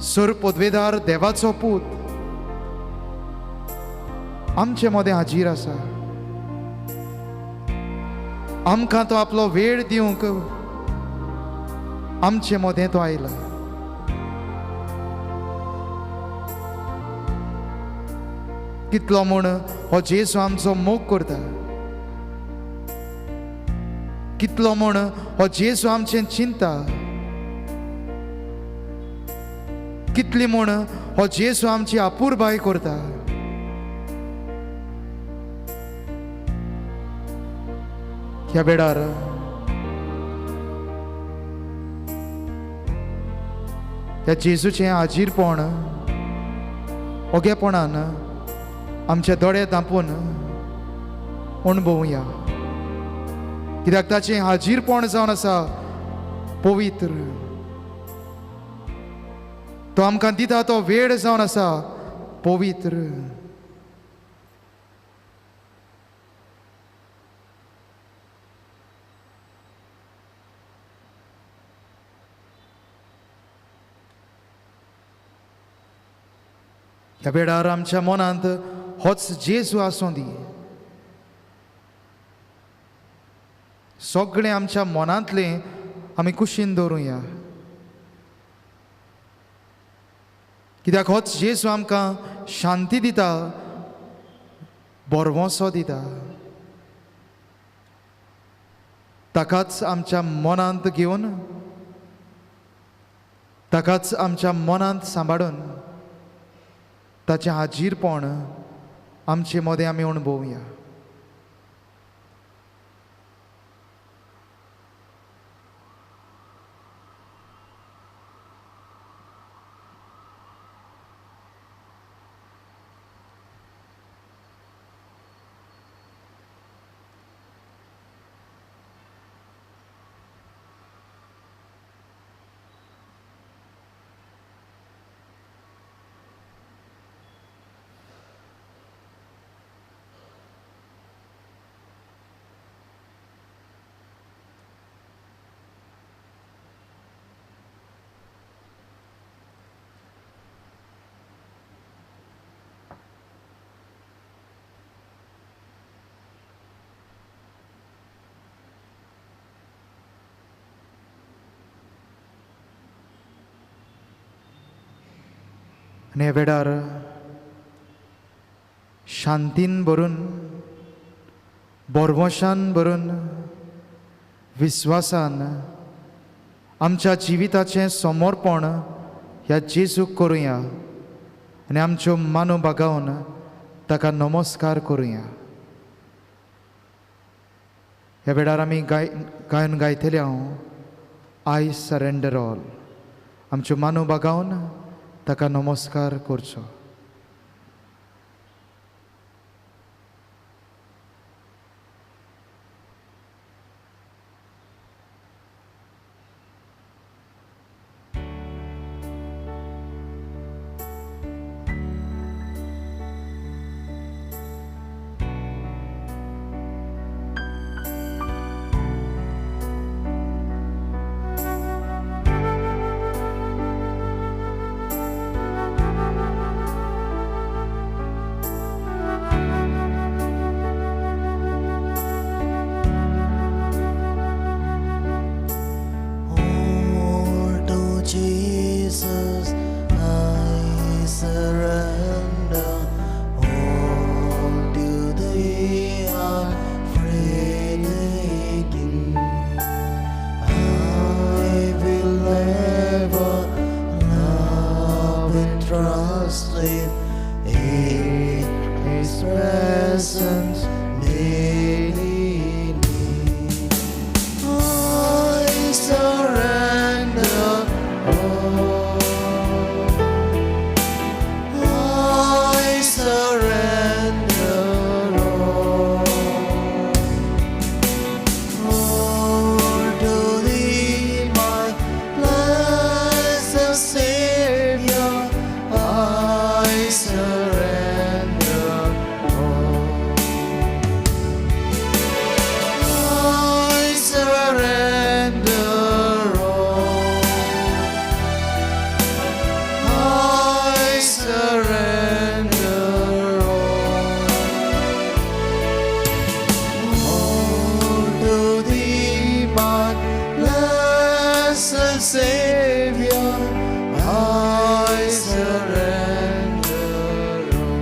सर पदवेदार देवाचो पूत आमचे मदें हाजीर आसा। आमकां तो आपलो वेळ दिवंक आमचे मदें तो आयला। कितलो म्हूण हो जेजू आमचो मोग करता, कितलो म्हूण हो जेजू आमचें चिंता, कितली म्हूण हो जेजू आमची अपुरबाय करता। ह्या वेळार ह्या जेजूचें हाजीरपण ओगेपणान आमचे दोळे धांपून अणभवया, कित्याक ताचें हाजीरपण जावन आसा पवित्र। तो आमकां दिता तो वेळ जावन आसा पवित्र। ह्या वेळार आमच्या मनांत होच जेजू आसूं दी, सगळें आमच्या मनांतलें आमी कुशीन दवरुया, कित्याक होच जेजू आमकां शांती दिता, बरवंसो दिता। ताकाच आमच्या मनांत घेवन, ताकाच आमच्या मनांत सांबाळून ताचें हाजीरपण आमचे मदें आमी अणभवया। आनी ह्या वेळार शांतीन भरून, भरवंशान भरून, विस्वासान आमच्या जिविताचें समर्पण ह्या जेजूक करुया आनी आमच्यो मानो बागावन ताका नमस्कार करुया. ह्या वेळार आमी गायन गायतले हांव I surrender all. आमच्यो मानो बागावन ताका नमस्कार करचो. Jesus, I surrender all to Thee, I freely give. I will ever love and trust Him in His presence daily. I surrender all. I surrender all. All to Thee, my blessed Savior, I surrender all. I surrender all. I surrender all. All to Thee, my blessed Savior, I surrender all.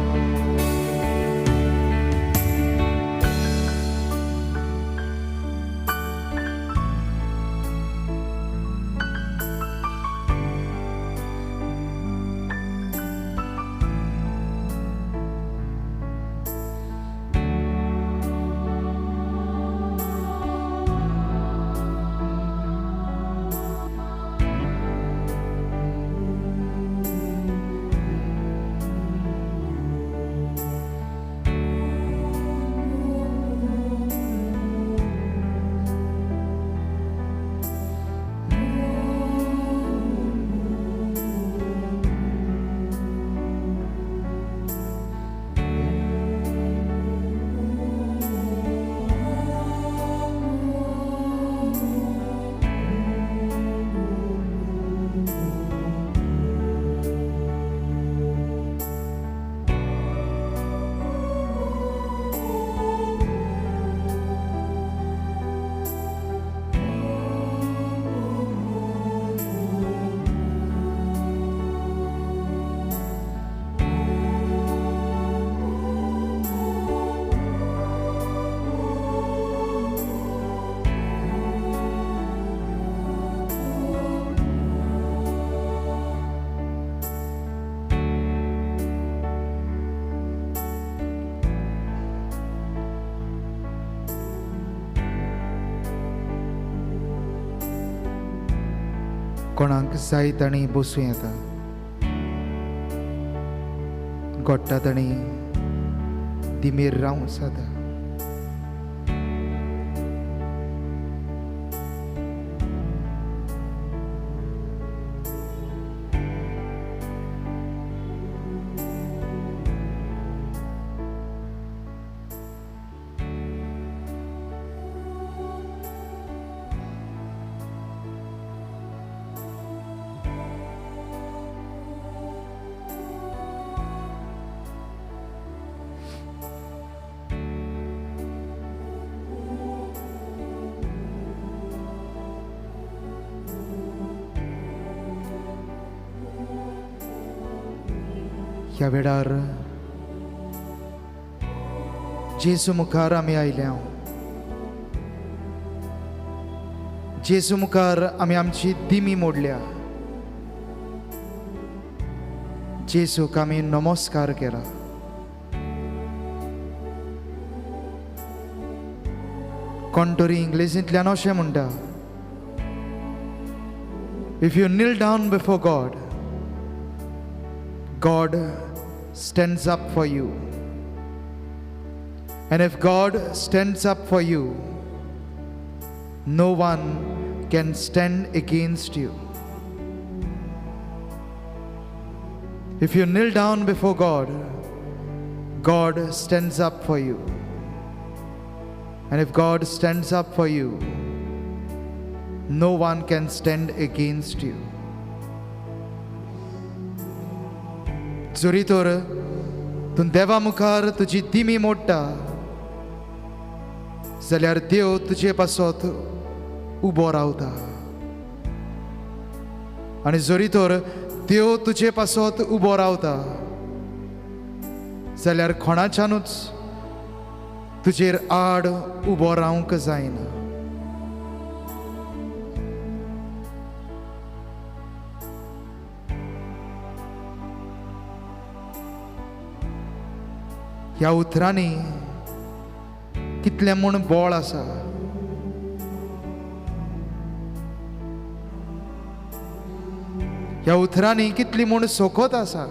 कोणाक जाय तांणी बसूं येता, गोडटा तांणी दिमेर रावूं जाता. ह्या वेळार जेजू मुखार आमी आयल्या. जेजू मुखार आमी आमची दिमी मोडल्या. जेजूक आमी नमस्कार केला. कोण तरी इंग्लिशींतल्यान अशें म्हणटा, if you kneel down before God, God stands up for you. And if God stands up for you, no one can stand against you. If you kneel down before God, God stands up for you. And if God stands up for you, no one can stand against you. जरी तर तूं देवा मुखार तुजी दिमी मोडटा जाल्यार देव तुजे पासत उबो रावता. आनी जरी तर देव तुजे पासत उबो रावता जाल्यार कोणाच्यानूच तुजेर आड उबो रावंक जायना. ह्या उतरांनी कितलें म्हूण बळ आसा. ह्या उतरांनी कितली म्हूण सोकोत आसा.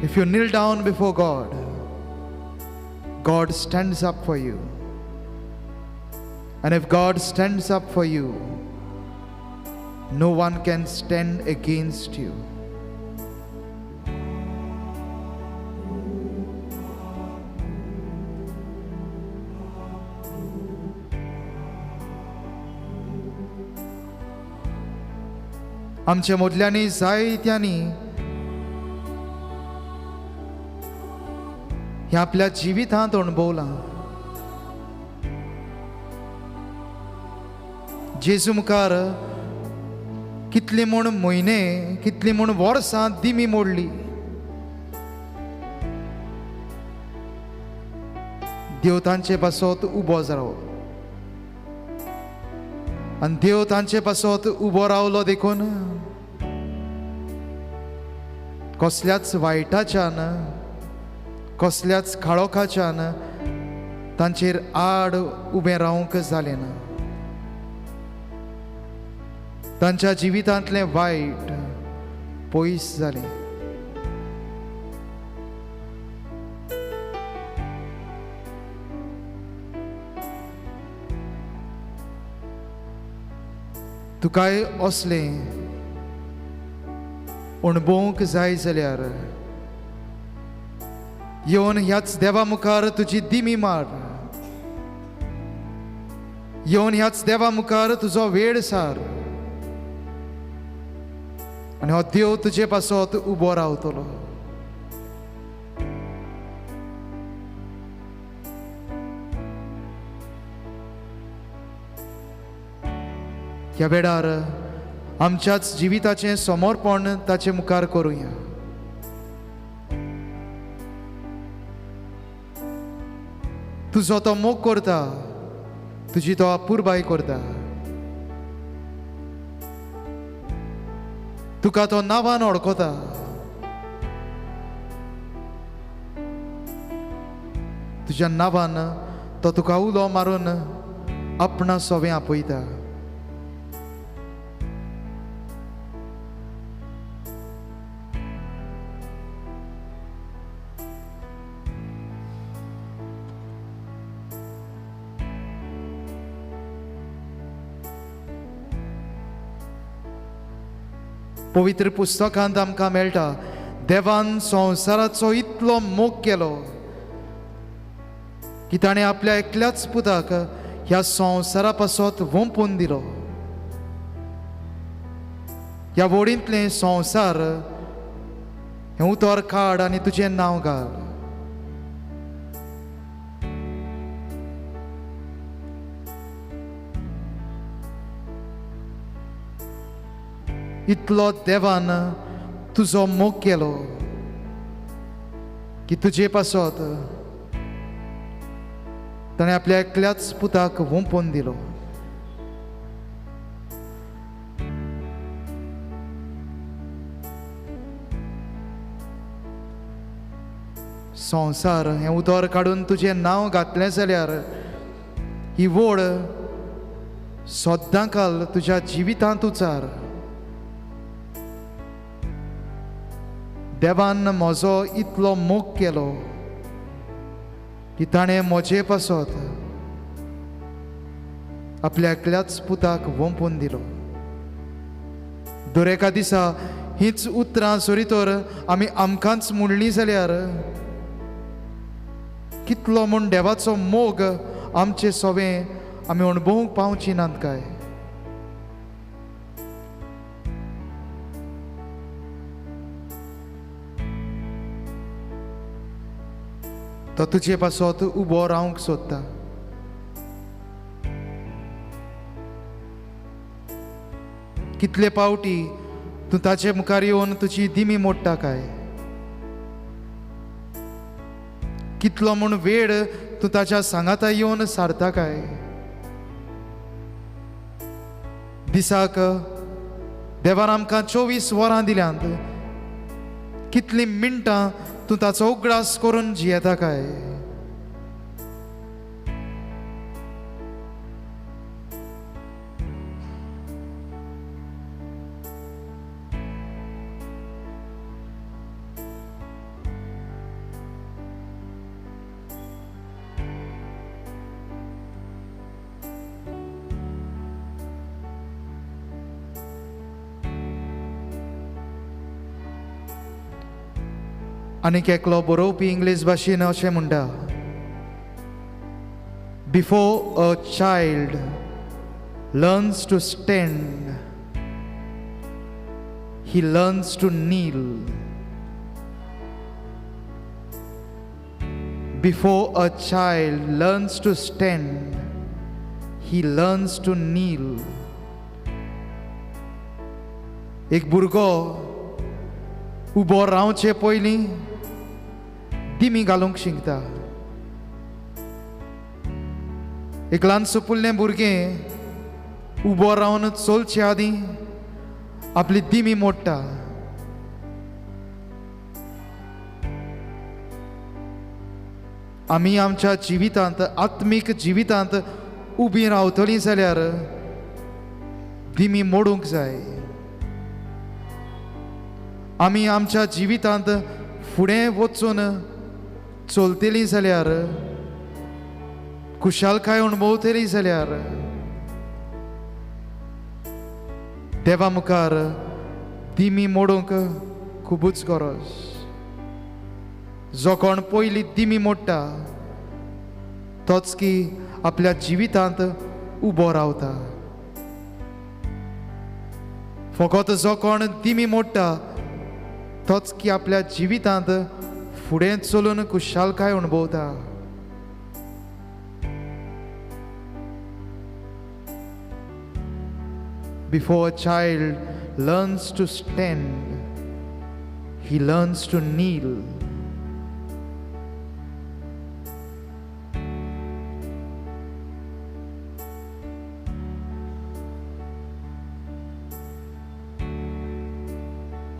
If you kneel down before God, God stands up for you. And if God stands up for you, no one can stand against you. आमच्या मदल्यांनी जायत्यांनी हें आपल्या जिवितांत अणभवलां. जेजू मुखार कितले म्हूण म्हयने, कितली म्हूण वर्सां दिमी मोडली. देव तांचे पासत उबो जालो आनी देव तांचे पासत उबो रावलो देखून कसल्याच वायटाच्यान, कसल्याच काळोखाच्यान तांचेर आड उबें रावंक जालें ना. तांच्या जिवितांतलें वायट पयस जालें. तुकाय असलें अणभवंक जाय जाल्यार येवन ह्याच देवा मुखार तुजी दिमी मार. येवन ह्याच देवा मुखार तुजो वेळ सार आनी हो देव तुजे पासत उबो रावतलो. ह्या वेळार आमच्याच जिविताचें समर्पण ताचे मुखार करुया. तुजो तो मोग करता, तुजी तो अपुरबाय करता, तुका तो नांवान वळखता. तुज्या नांवान तो तुका उलो मारून आपणा सोवें आपयता. पवित्र पुस्तकांत आमकां मेळटा, देवान संवसाराचो इतलो मोग केलो की ताणें आपल्या एकल्याच पुताक ह्या संवसारा पासत वोंपून दिलो. ह्या वोडींतलें संवसार हें उतर काड आनी तुजें नांव घाल. इतलो देवान तुजो मोग केलो की तुजे पासत ताणें आपल्या एकल्याच पुताक वोंपून दिलो. संवसार हें उतर काडून तुजें नांव घातलें जाल्यार ही वोड सद्दां काल तुज्या जिवितांत उचार. देवान म्हजो इतलो मोग केलो की ताणें म्हजे पासत आपल्या एकल्याच पुताक वोंपून दिलो. दर एका दिसा हीच उतरां सरी तर आमी आमकांच म्हणलीं जाल्यार कितलो म्हूण देवाचो मोग आमचे सोवें आमी अणभवूंक पावची नात काय? तो तुजे पासत उबो रावंक सोदता. कितले पावटी तूं ताचे मुखार येवन तुजी दिमी मोडटा काय? कितलो म्हूण वेळ तूं ताच्या सांगाता येवन सारता काय? दिसाक देवान आमकां 24 वरां दिल्यांत, कितलीं मिनटां तूं ताचो उगडास करून जियेता काय? आनीक एकलो बरोवपी इंग्लीश भाशेन अशें म्हणटा, before a child learns to stand he learns to kneel. Before a child learns to stand he learns to kneel. एक भुरगो उबो रावचे पयलीं दिमी घालूंक शिकता. एक ल्हान सुपुल्लें भुरगें उबो रावन चलचे आदीं आपली दिमी मोडटा. आमी आमच्या जिवितांत, आत्मीक जिवितांत उबी रावतलीं जाल्यार दिमी मोडूंक जाय. आमी आमच्या जिवितांत फुडें वचून चलतलीं जाल्यार, खुशालकाय अणभवतलीं जाल्यार देवा मुखार दिमी मोडूंक खुबूच गरज. जो कोण पयलीं दिमी मोडटा तोच की आपल्या जिवितांत उबो रावता. फकत जो कोण दिमी मोडटा तोच की आपल्या जिवितांत फुडें चलून खुशालकाय अणभवता. Before a child learns to stand, he learns to kneel.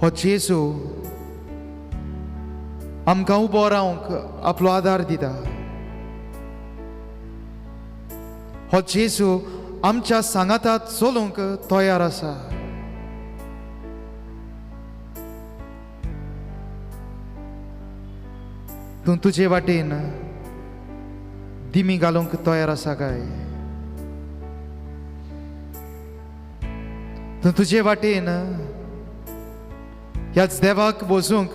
हो जेजू आमकां उबो रावंक आपलो आदार दिता. हो जेजू आमच्या सांगाता चलूंक तयार आसा. तूं तुजे वाटेन दिमी घालूंक तयार आसा काय? तूं तुजे वाटेन ह्याच देवाक वचूंक,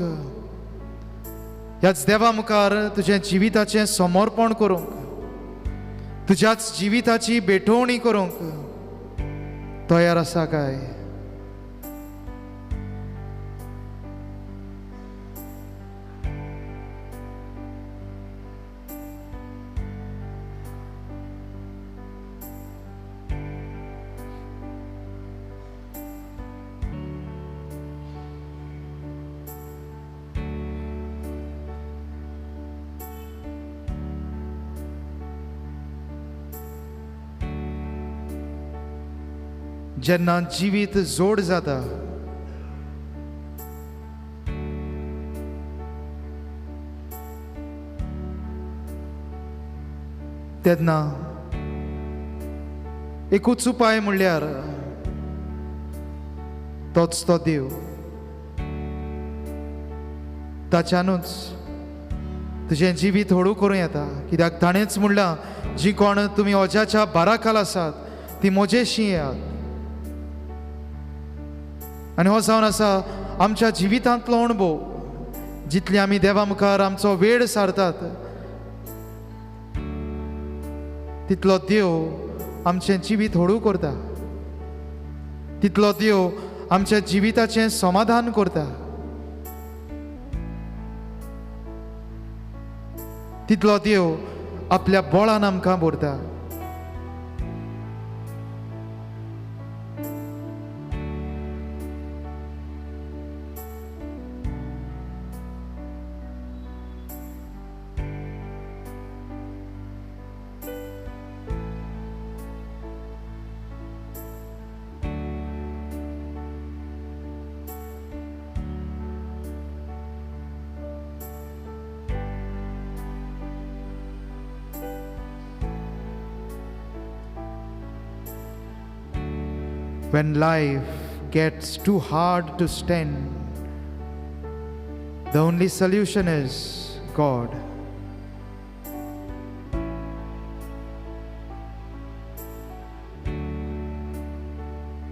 ह्याच देवा मुखार तुजें जिविताचें समर्पण करूंक, तुज्याच जिविताची भेटवणी करूंक तयार आसा काय? जेन्ना जिवीत जोड जाता, तेन्ना एकूच उपाय म्हणल्यार तोच तो देव. ताच्यानूच तुजें जिवीत हळू करूं येता. कित्याक ताणेंच म्हणलां, जी कोण तुमी ओज्याच्या बाराखाल आसात ती म्हजेशी येयात. आनी हो जावन आसा आमच्या जिवितांतलो अणभव. जितले आमी देवा मुखार आमचो वेळ सारतात तितलो देव आमचें जिवीत हळू करता, तितलो देव आमच्या जिविताचें समाधान करता, तितलो देव आपल्या बळान आमकां भरता. When life gets too hard to stand, the only solution is God.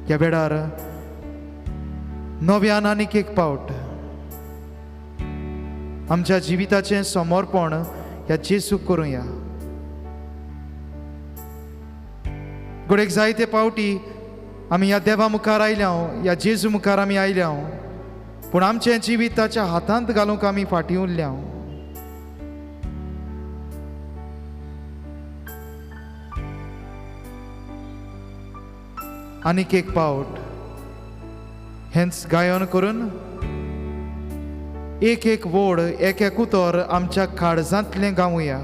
ह्या वेळार नव्यान आनीक एक पावट आमच्या जिविताचें समर्पण ह्या जेजूक करुया. घडयेक जायते पावटी आमी ह्या देवा मुखार आयल्या, ह्या जेजू मुखार आमी आयल्या, पूण आमचें जिवीत ताच्या हातांत घालूंक आमी फाटीं उरल्या. आनीक एक पावट हेंच गायन करून एक एक वोड, एक एक उतर आमच्या काळजांतलें गावया.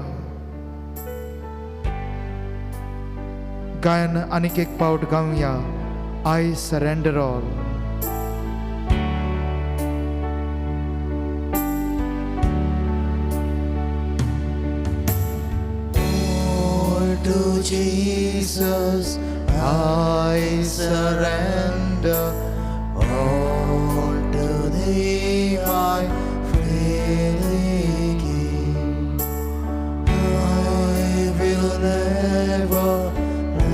गायन आनीक एक पावट गावया. I surrender all. All to Jesus I surrender, all to thee I freely give. I will never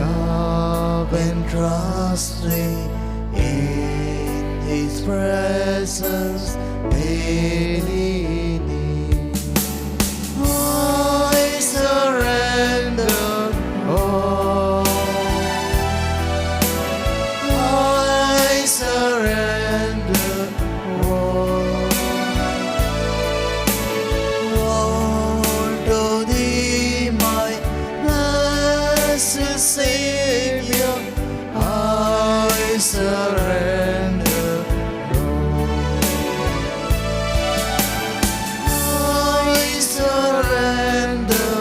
love and trust thee in his presence daily need. I surrender all. I surrender all. All to thee, my blessed Savior, I surrender all. I surrender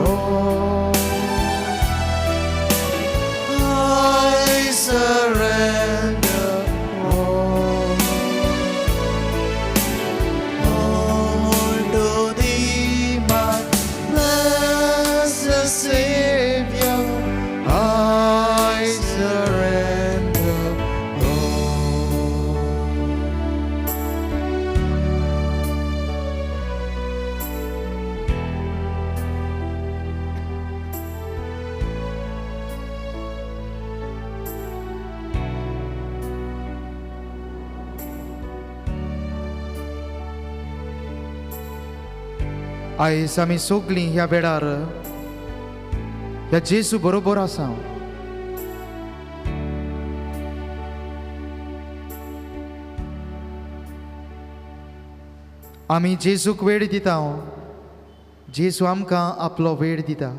all. I surrender all. All to thee, my blessed Savior, I surrender all. आयज आमी सगळीं ह्या वेळार ह्या जेजू बरोबर आसा. आमी जेजूक वेळ दिता, जेजू आमकां आपलो वेळ दिता.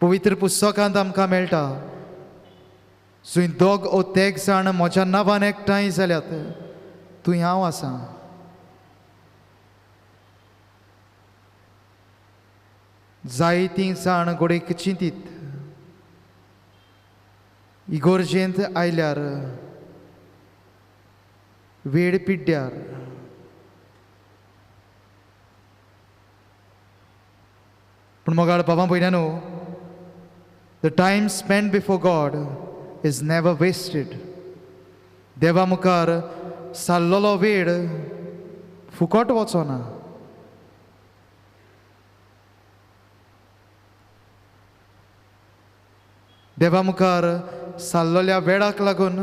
पवित्र पुस्तकांत आमकां मेळटा, जंय दोग ओ तेग जाण म्हज्या नांवान एकठांय जाल्यात थंय हांव आसा. जायतीं जाण गोडेक चिंतीत इगोर्जेंत आयल्यार वेळ पिड्ड्यार. पूण मोगाळ बाबा भयण्यानो, the time spend before God is never wasted. देवा मुखार सारलेलो वेळ फुकट वचना. देवा मुखार सारलेल्या वेळाक लागून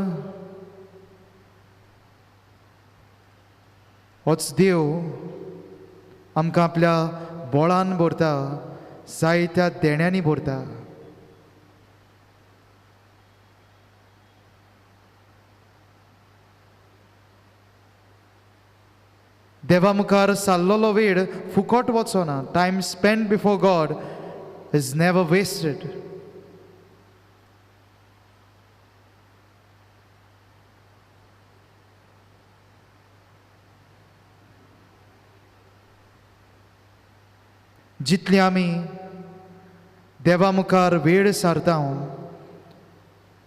होच देव आमकां आपल्या बोळान भरता, जायत्या देण्यांनी भरता. देवा मुखार सारलेलो वेळ फुकट वचना. Time spend before God is never wasted. जितली आमी देवा मुखार वेळ सारता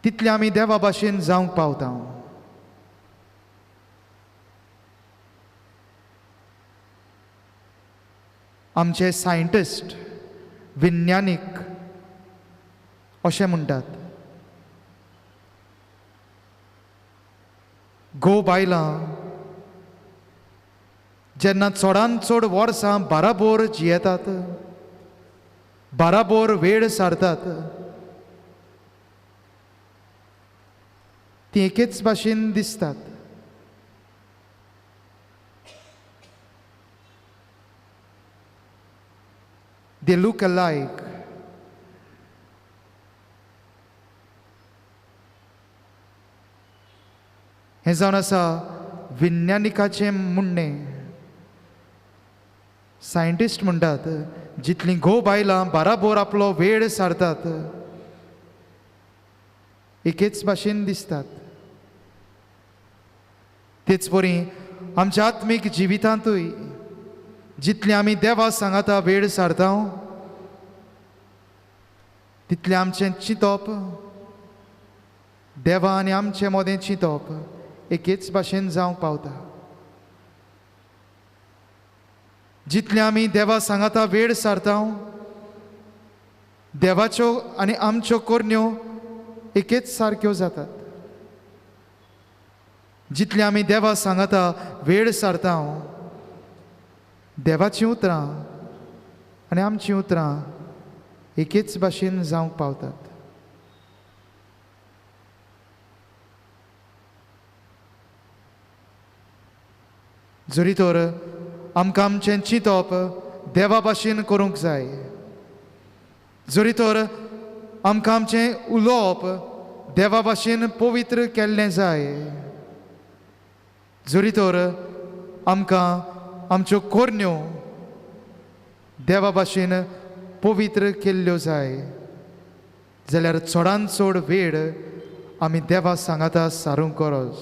तितली आमी देवा भाशेन जावंक पावता. आमचे सायंटिस्ट, विज्ञानीक अशें म्हणटात, घोव बायलां जेन्ना चडान चड वर्सां बाराबोर जियेतात, बाराबोर वेळ सारतात, ती एकेच भाशेन दिसतात. They look alike. हें जावन आसा विज्ञानिकाचें म्हणणें. सायंटिस्ट म्हणटात जितलीं घोव बायलां बाराबोर आपलो वेळ सारतात एकेच भाशेन दिसतात. तेच परी आमच्या आत्मीक जिवितांतूय जितलें आमी देवा सांगाता वेळ सारता तितलें आमचें चिंतप देवा आनी आमचें मदें चिंतप एकेच भाशेन जावंक पावता. जितलें आमी देवा सांगाता वेळ सारता देवाच्यो आनी आमच्यो करण्यो एकेच सारक्यो जातात. जितलें आमी देवा सांगाता वेळ सारता देवाचीं उतरां आनी आमचीं उतरां एकेच भाशेन जावंक पावतात. जरी तर आमकां आमचें चिंतप देवा भाशेन करूंक जाय, जरी तर आमकां आमचें उलोवप देवा भाशेन पवित्र केल्लें जाय, जरी तर आमकां आमच्यो करण्यो देवा भाशेन पवित्र केल्ल्यो जाय, जाल्यार चडान चड वेळ आमी देवा सांगाता सारूंक गरज.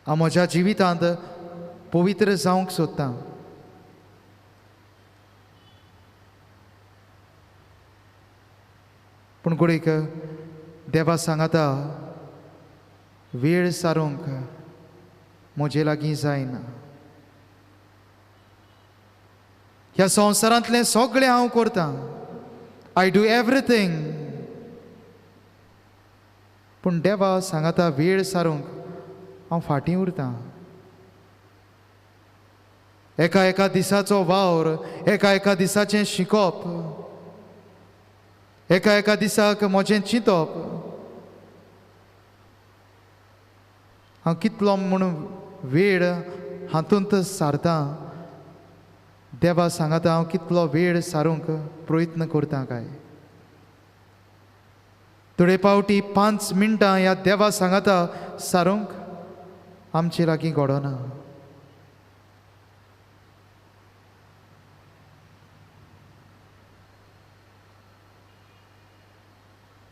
हांव म्हज्या जिवितांत पवित्र जावंक सोदतां. पूण घडयेक देवा सांगाता वेळ सारूंक म्हजे लागीं जायना. ह्या संवसारांतलें सगळें हांव करतां, I do everything, पूण देवा सांगाता वेळ सारूंक हांव फाटीं उरतां. एका एका दिसाचो वावर, एका एका दिसाचें शिकप, एका एका दिसाक म्हजें चिंतप, हांव कितलो म्हूण वेळ हातूंत सारतां, देवा सांगाता हांव कितलो वेळ सारूंक प्रयत्न करतां काय. थोडे पावटी 5 मिनटां ह्या देवा सांगाता सारूंक आमचे लागीं घडना.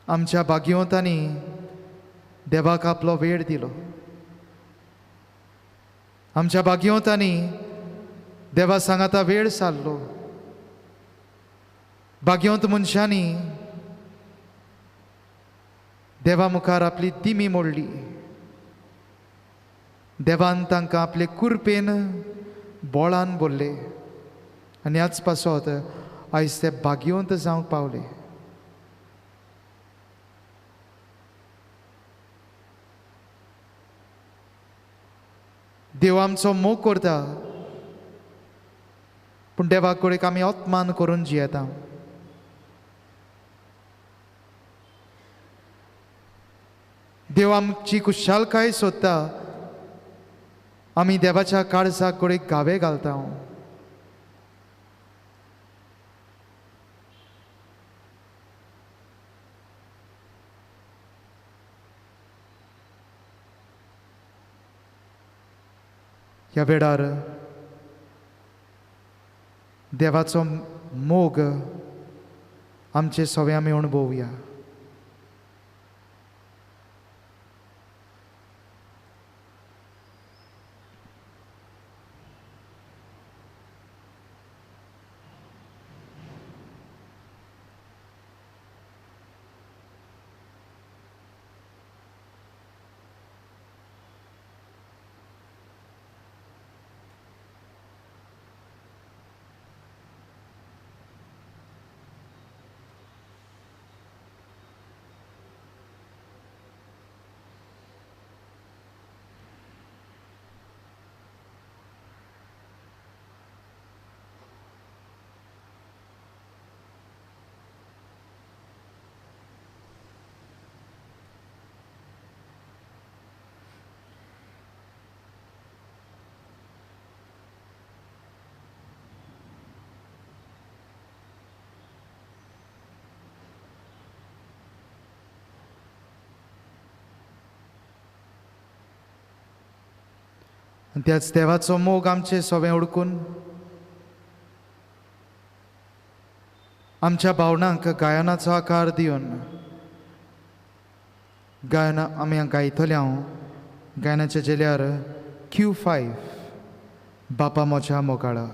आमच्या भाग्यवंतांनी देवाक आपलो वेळ दिलो. आमच्या भाग्यवंतांनी देवा सांगाता वेळ सारलो. भाग्यवंत मनशांनी देवा मुखार आपली दिमी मोडली. देवान तांकां आपले कुरपेन बोळान बोल्ले आनी ह्याच पासत आयज ते भाग्यवंत जावंक पावले. देव आमचो मोग करता, पूण देवा कडेन आमी अपमान करून जियेता. देव आमची खुशालकाय सोदता, आमी देवाच्या काळजाक कडेन घावे घालता. ह्या वेळार देवाचो मोग आमचे सगळे आमी अणभवया. आनी त्याच देवाचो मोग आमचे सोवें उडकून आमच्या भावनांक गायनाचो आकार दिवन गायना आमी गायतले. हांव गायनाच्या जेल्यार Q5 बापा म्हज्या मोगाळा.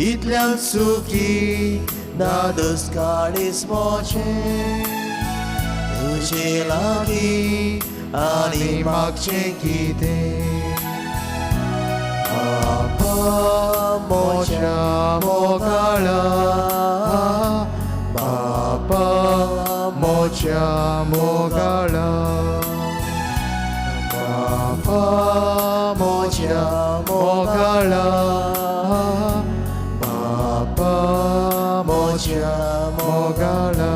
इतल्यान सुखी दादस काळीस मोचे तुजे लागीं आनी मागचें कितें बापा म्हज्या मोगाळा, बापा म्हज्या मोगाळा, बापा म्हज्या मोगाळा, बापा म्हज्या मोगाळा.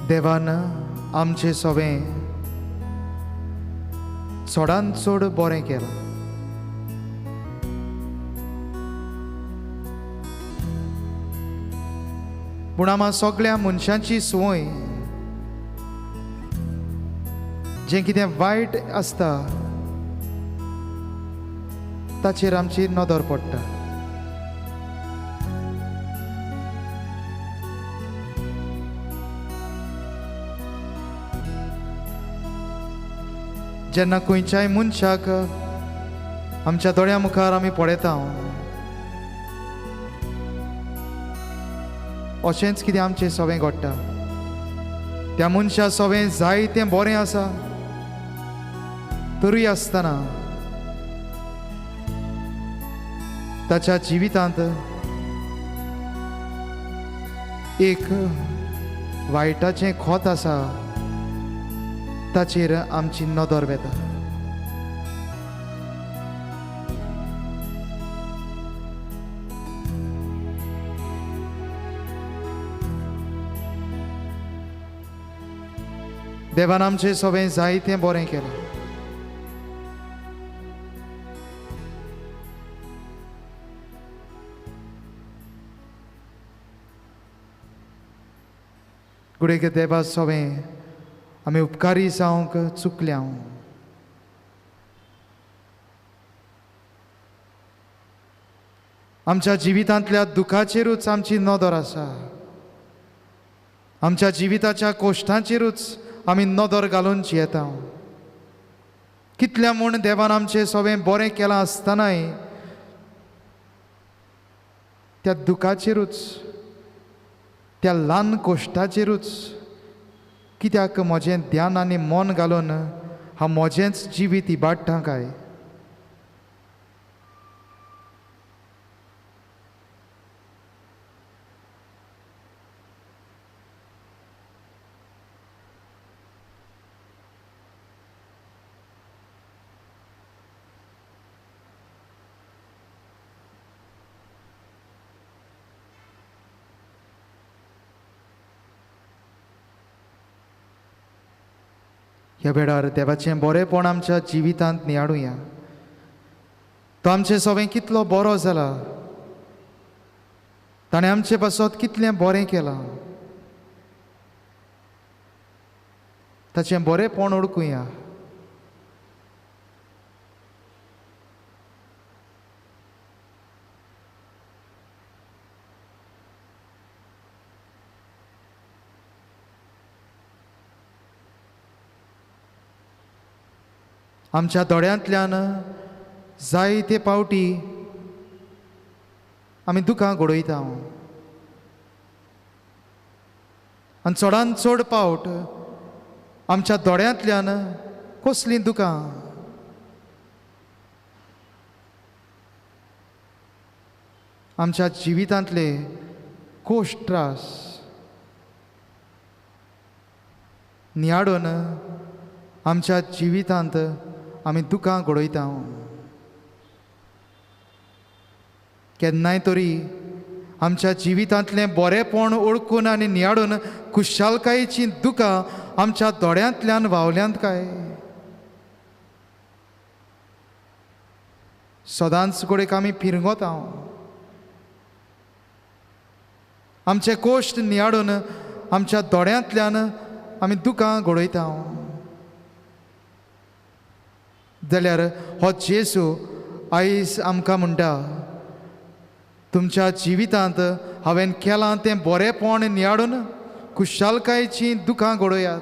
देवान आमचें सगळें चडान चड बरें केलां. पूण आमकां सगळ्या मनशांची संवय जें कितें वायट आसता ताचेर आमची नदर पडटा. जेन्ना खंयच्याय मनशाक आमच्या दोळ्या मुखार आमी पळयता अशेंच कितें आमचें सगळें घडटा. त्या मनशा सगळें जायतें बरें आसा तरूय आसतना ताच्या जिवितांत एक वायटाचें खोत आसा ताचेर आमची नदर वेता. देवान आमचें सगळें जायतें बरें केलां. घडये देवा सगळें आमी उपकारी जावंक चुकल्या. आमच्या जिवितांतल्या दुखाचेरूच आमची नदर आसा. आमच्या जिविताच्या कोश्टांचेरूच आमी नदर घालून जियेता. कितल्या म्हूण देवान आमचें सगळें बरें केलां आसतनाय त्या दुखाचेरूच, त्या ल्हान कोश्टाचेरूच कित्याक म्हजें ध्यान आनी मन घालून हांव म्हजेंच जिवीत इबाडटा काय? ह्या वेळार देवाचें बरेंपण आमच्या जिवितांत नियाळुया. तो आमचें सगळें कितलो बरो जाला, ताणें आमचे पासत कितलें बरें केलां, ताचें बरेंपण ओळखुया. आमच्या दोळ्यांतल्यान जायते पावटी आमी दुकां घडयता आनी चडान चड पावट आमच्या दोळ्यांतल्यान कसलीं दुकां आमच्या जिवितांतले कोश्ट त्रास नियाळून आमच्या जिवितांत आमी दुकां घडयता. केन्नाय तरी आमच्या जिवितांतलें बरेंपण ओळखून आनी नियाळून खुशालकायेचीं दुकां आमच्या दोळ्यांतल्यान व्हांवल्यांत काय? सदांच घडयेक आमी फिरंगोता. आमचे कोश्ट नियाळून आमच्या दोळ्यांतल्यान आमी दुकां घडयता. जाल्यार हो जेजू आयज आमकां म्हणटा, तुमच्या जिवितांत हांवें केलां तें बरेंपण नियाळून खुशालकायेचीं दुकां घडयात.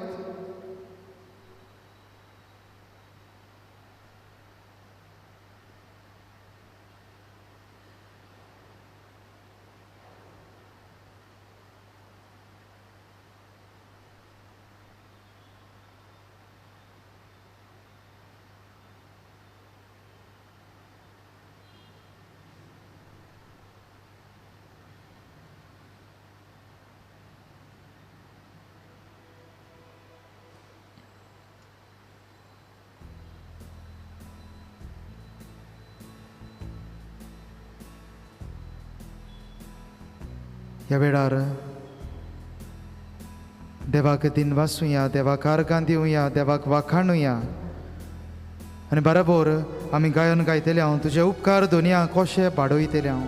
ह्या वेळार देवाक दिनवासुया, देवाक आर्गां दिवया, देवाक वाखाणुया आनी बरोबर आमी गायन गायतले हांव तुजे उपकार दोनया कशे बाडयतले हांव.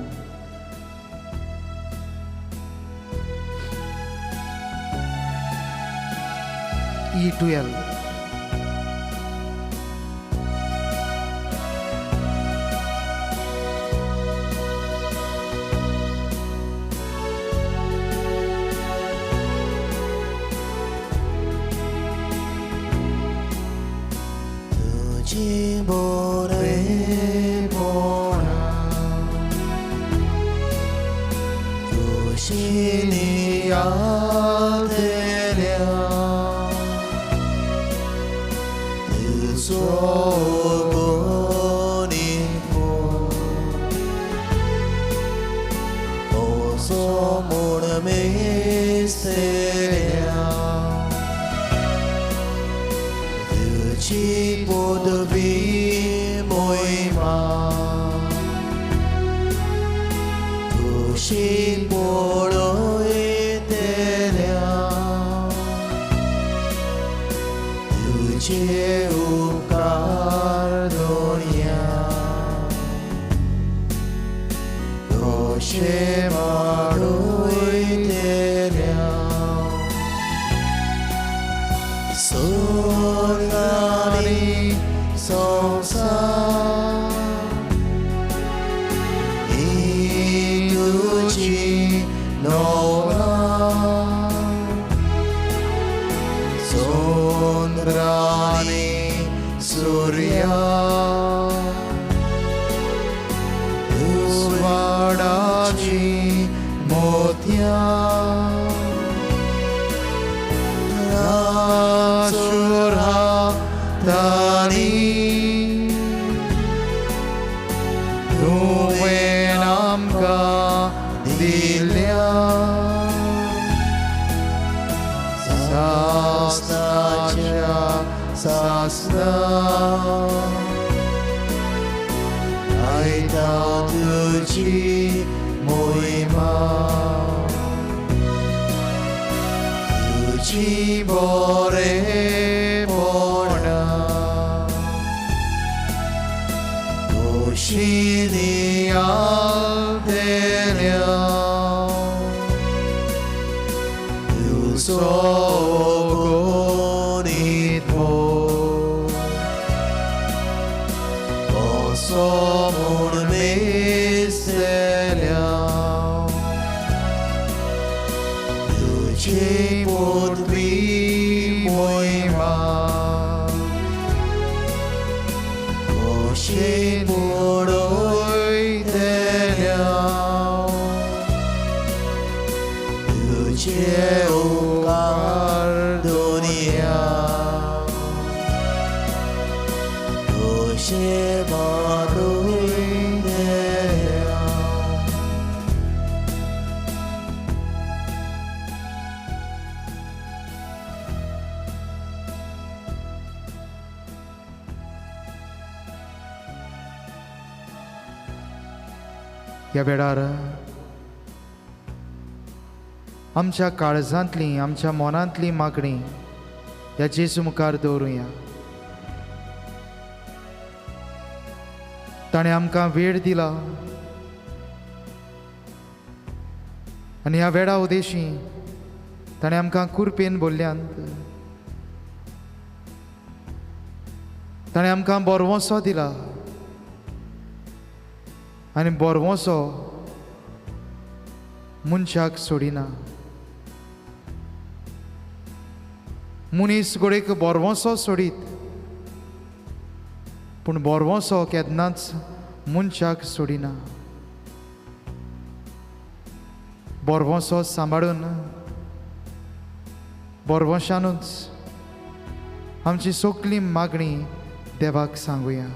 E12. ह्या वेळार आमच्या काळजांतली, आमच्या मनांतली मागणी ह्या जेजू मुखार दवरुया. ताणें आमकां वेळ दिला आनी ह्या वेळा उदेशी ताणें आमकां कुरपेन बोल्ल्यांत, ताणें आमकां बरवंसो दिला आनी बरवंसो मनशाक सोडिना. मनीस गोडेक बरवंसो सोडीत पूण बरवंसो केन्नाच मनशाक सोडिना. बरवंसो सांबाळून बरवंशानूच आमची सगळी मागणी देवाक सांगुया.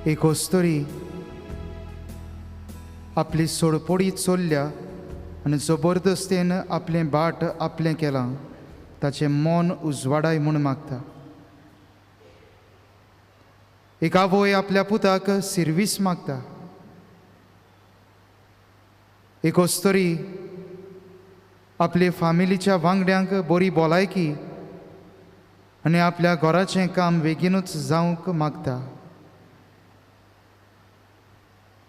एक अस्तुरी आपली सोडपोडी चोरल्या आनी जबरदस्तेन आपलें बाट आपलें केलां, ताचें मन उजवाडाय म्हूण मागता. एक आवय आपल्या पुताक सिर्वीस मागता. एक अस्तुरी आपले फामिलीच्या वांगड्यांक बरी भलायकी आनी आपल्या घराचें काम बेगीनूच जावंक मागता.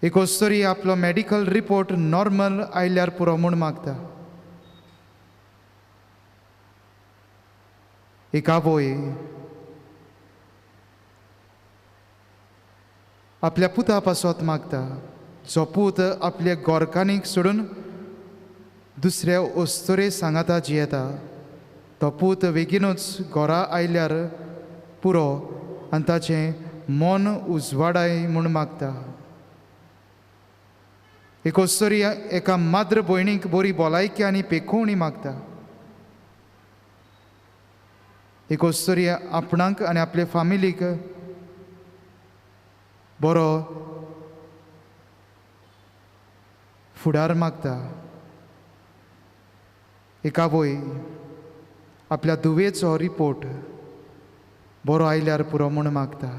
एक अस्तुरी आपलो मेडिकल रिपोर्ट नॉर्मल आयल्यार पुरो म्हूण मागता. एक आवय आपल्या पुता पासत मागता, जो पूत आपल्या गोरकानीक सोडून दुसऱ्या अस्तुरे सांगाता जियेता, तो पूत बेगीनूच घरा आयल्यार पुरो आनी ताचें मन उजवाडाय म्हूण मागता. एक अस्तुरी एका माद्र भयणीक बरी भलायकी आनी पेखोवणी मागता. एक अस्तुरी आपणाक आनी आपले फामिलीक बरो फुडार मागता. एक आवय आपल्या धुवेचो रिपोर्ट बरो आयल्यार पुरो म्हूण मागता.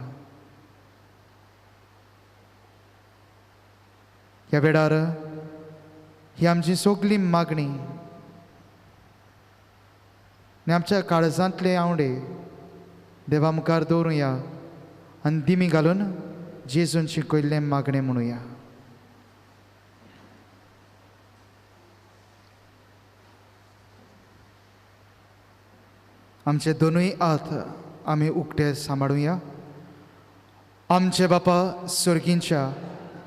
ह्या वेळार ही आमची सगली मागणी आनी आमच्या काळजांतले आंवडे देवा मुखार दवरुया आनी दिमी घालून जेजून शिकयल्लें मागणें म्हणुया. आमचे दोनूय हात आमी उक्ते सांबाळुया. आमचे बापा सर्गींच्या,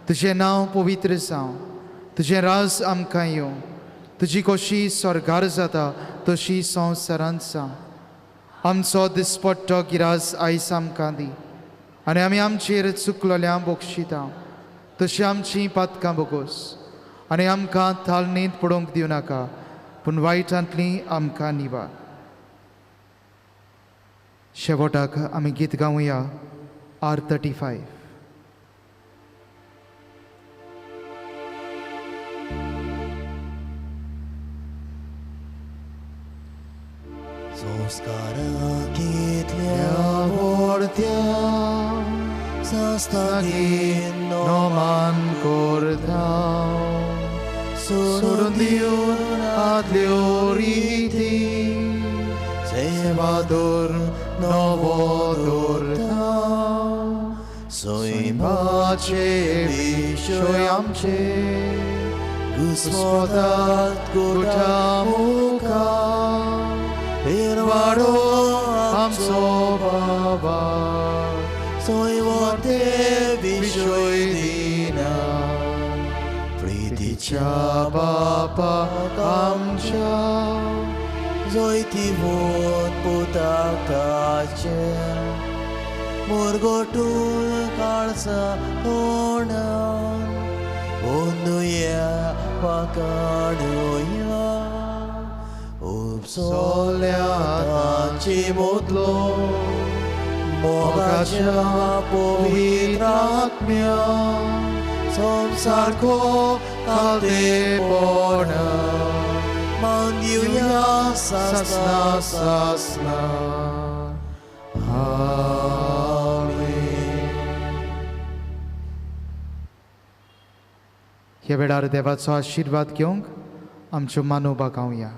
तुजें नांव पवित्र जावं, तुजें राज आमकां येवं, तुजी कशी स्वर्गार जाता तशी संवसारांत जावं. आमचो दिसपट्टो गिरास आयज आमकां दी आनी आमी आमचेर चुकलोल्या बक्षिता तशी आमची पातकां बोगोस आनी आमकां थालणींत पडोवंक दिवं नाका, पूण वायटांतली आमकां निवार. शेवटाक आमी गीत गावया R35. संस्कार घेतल्या व्हडत्या संस्थागीन नोमान करता, सोडून दिवन आदल्यो रिती, सेवा धर्म नवो दवरता, सैमाचे विशय आमचे घुस्मतात गुटा मुखार वाडो आमचो बाबा, सैवाते विशय दिना, प्रितीच्या बापा आमच्या जैतिवंत पुताक ताचे मुरगोटून काळसा तोंडान अंदुया वाकाडुया उपसोल्या तांचे मोदलो मोगाच्या पवित्र आत्म्या संसारको कालतेपण मावन दिवया सासना सासना. आमेन. ह्या वेळार देवाचो आशिर्वाद घेवंक आमच्यो मानो बागावया.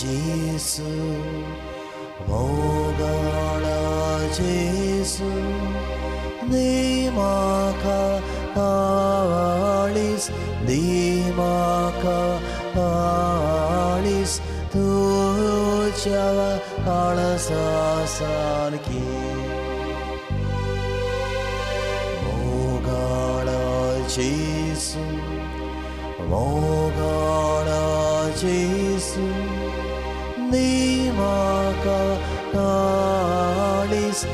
जेसू मोगाळा जेसू दी म्हाका आळीस दी म्हाका आळीस तुज्या आळसा सारकी. मोगाळा जेसू मोगाळा जेसू दी म्हाका आळीस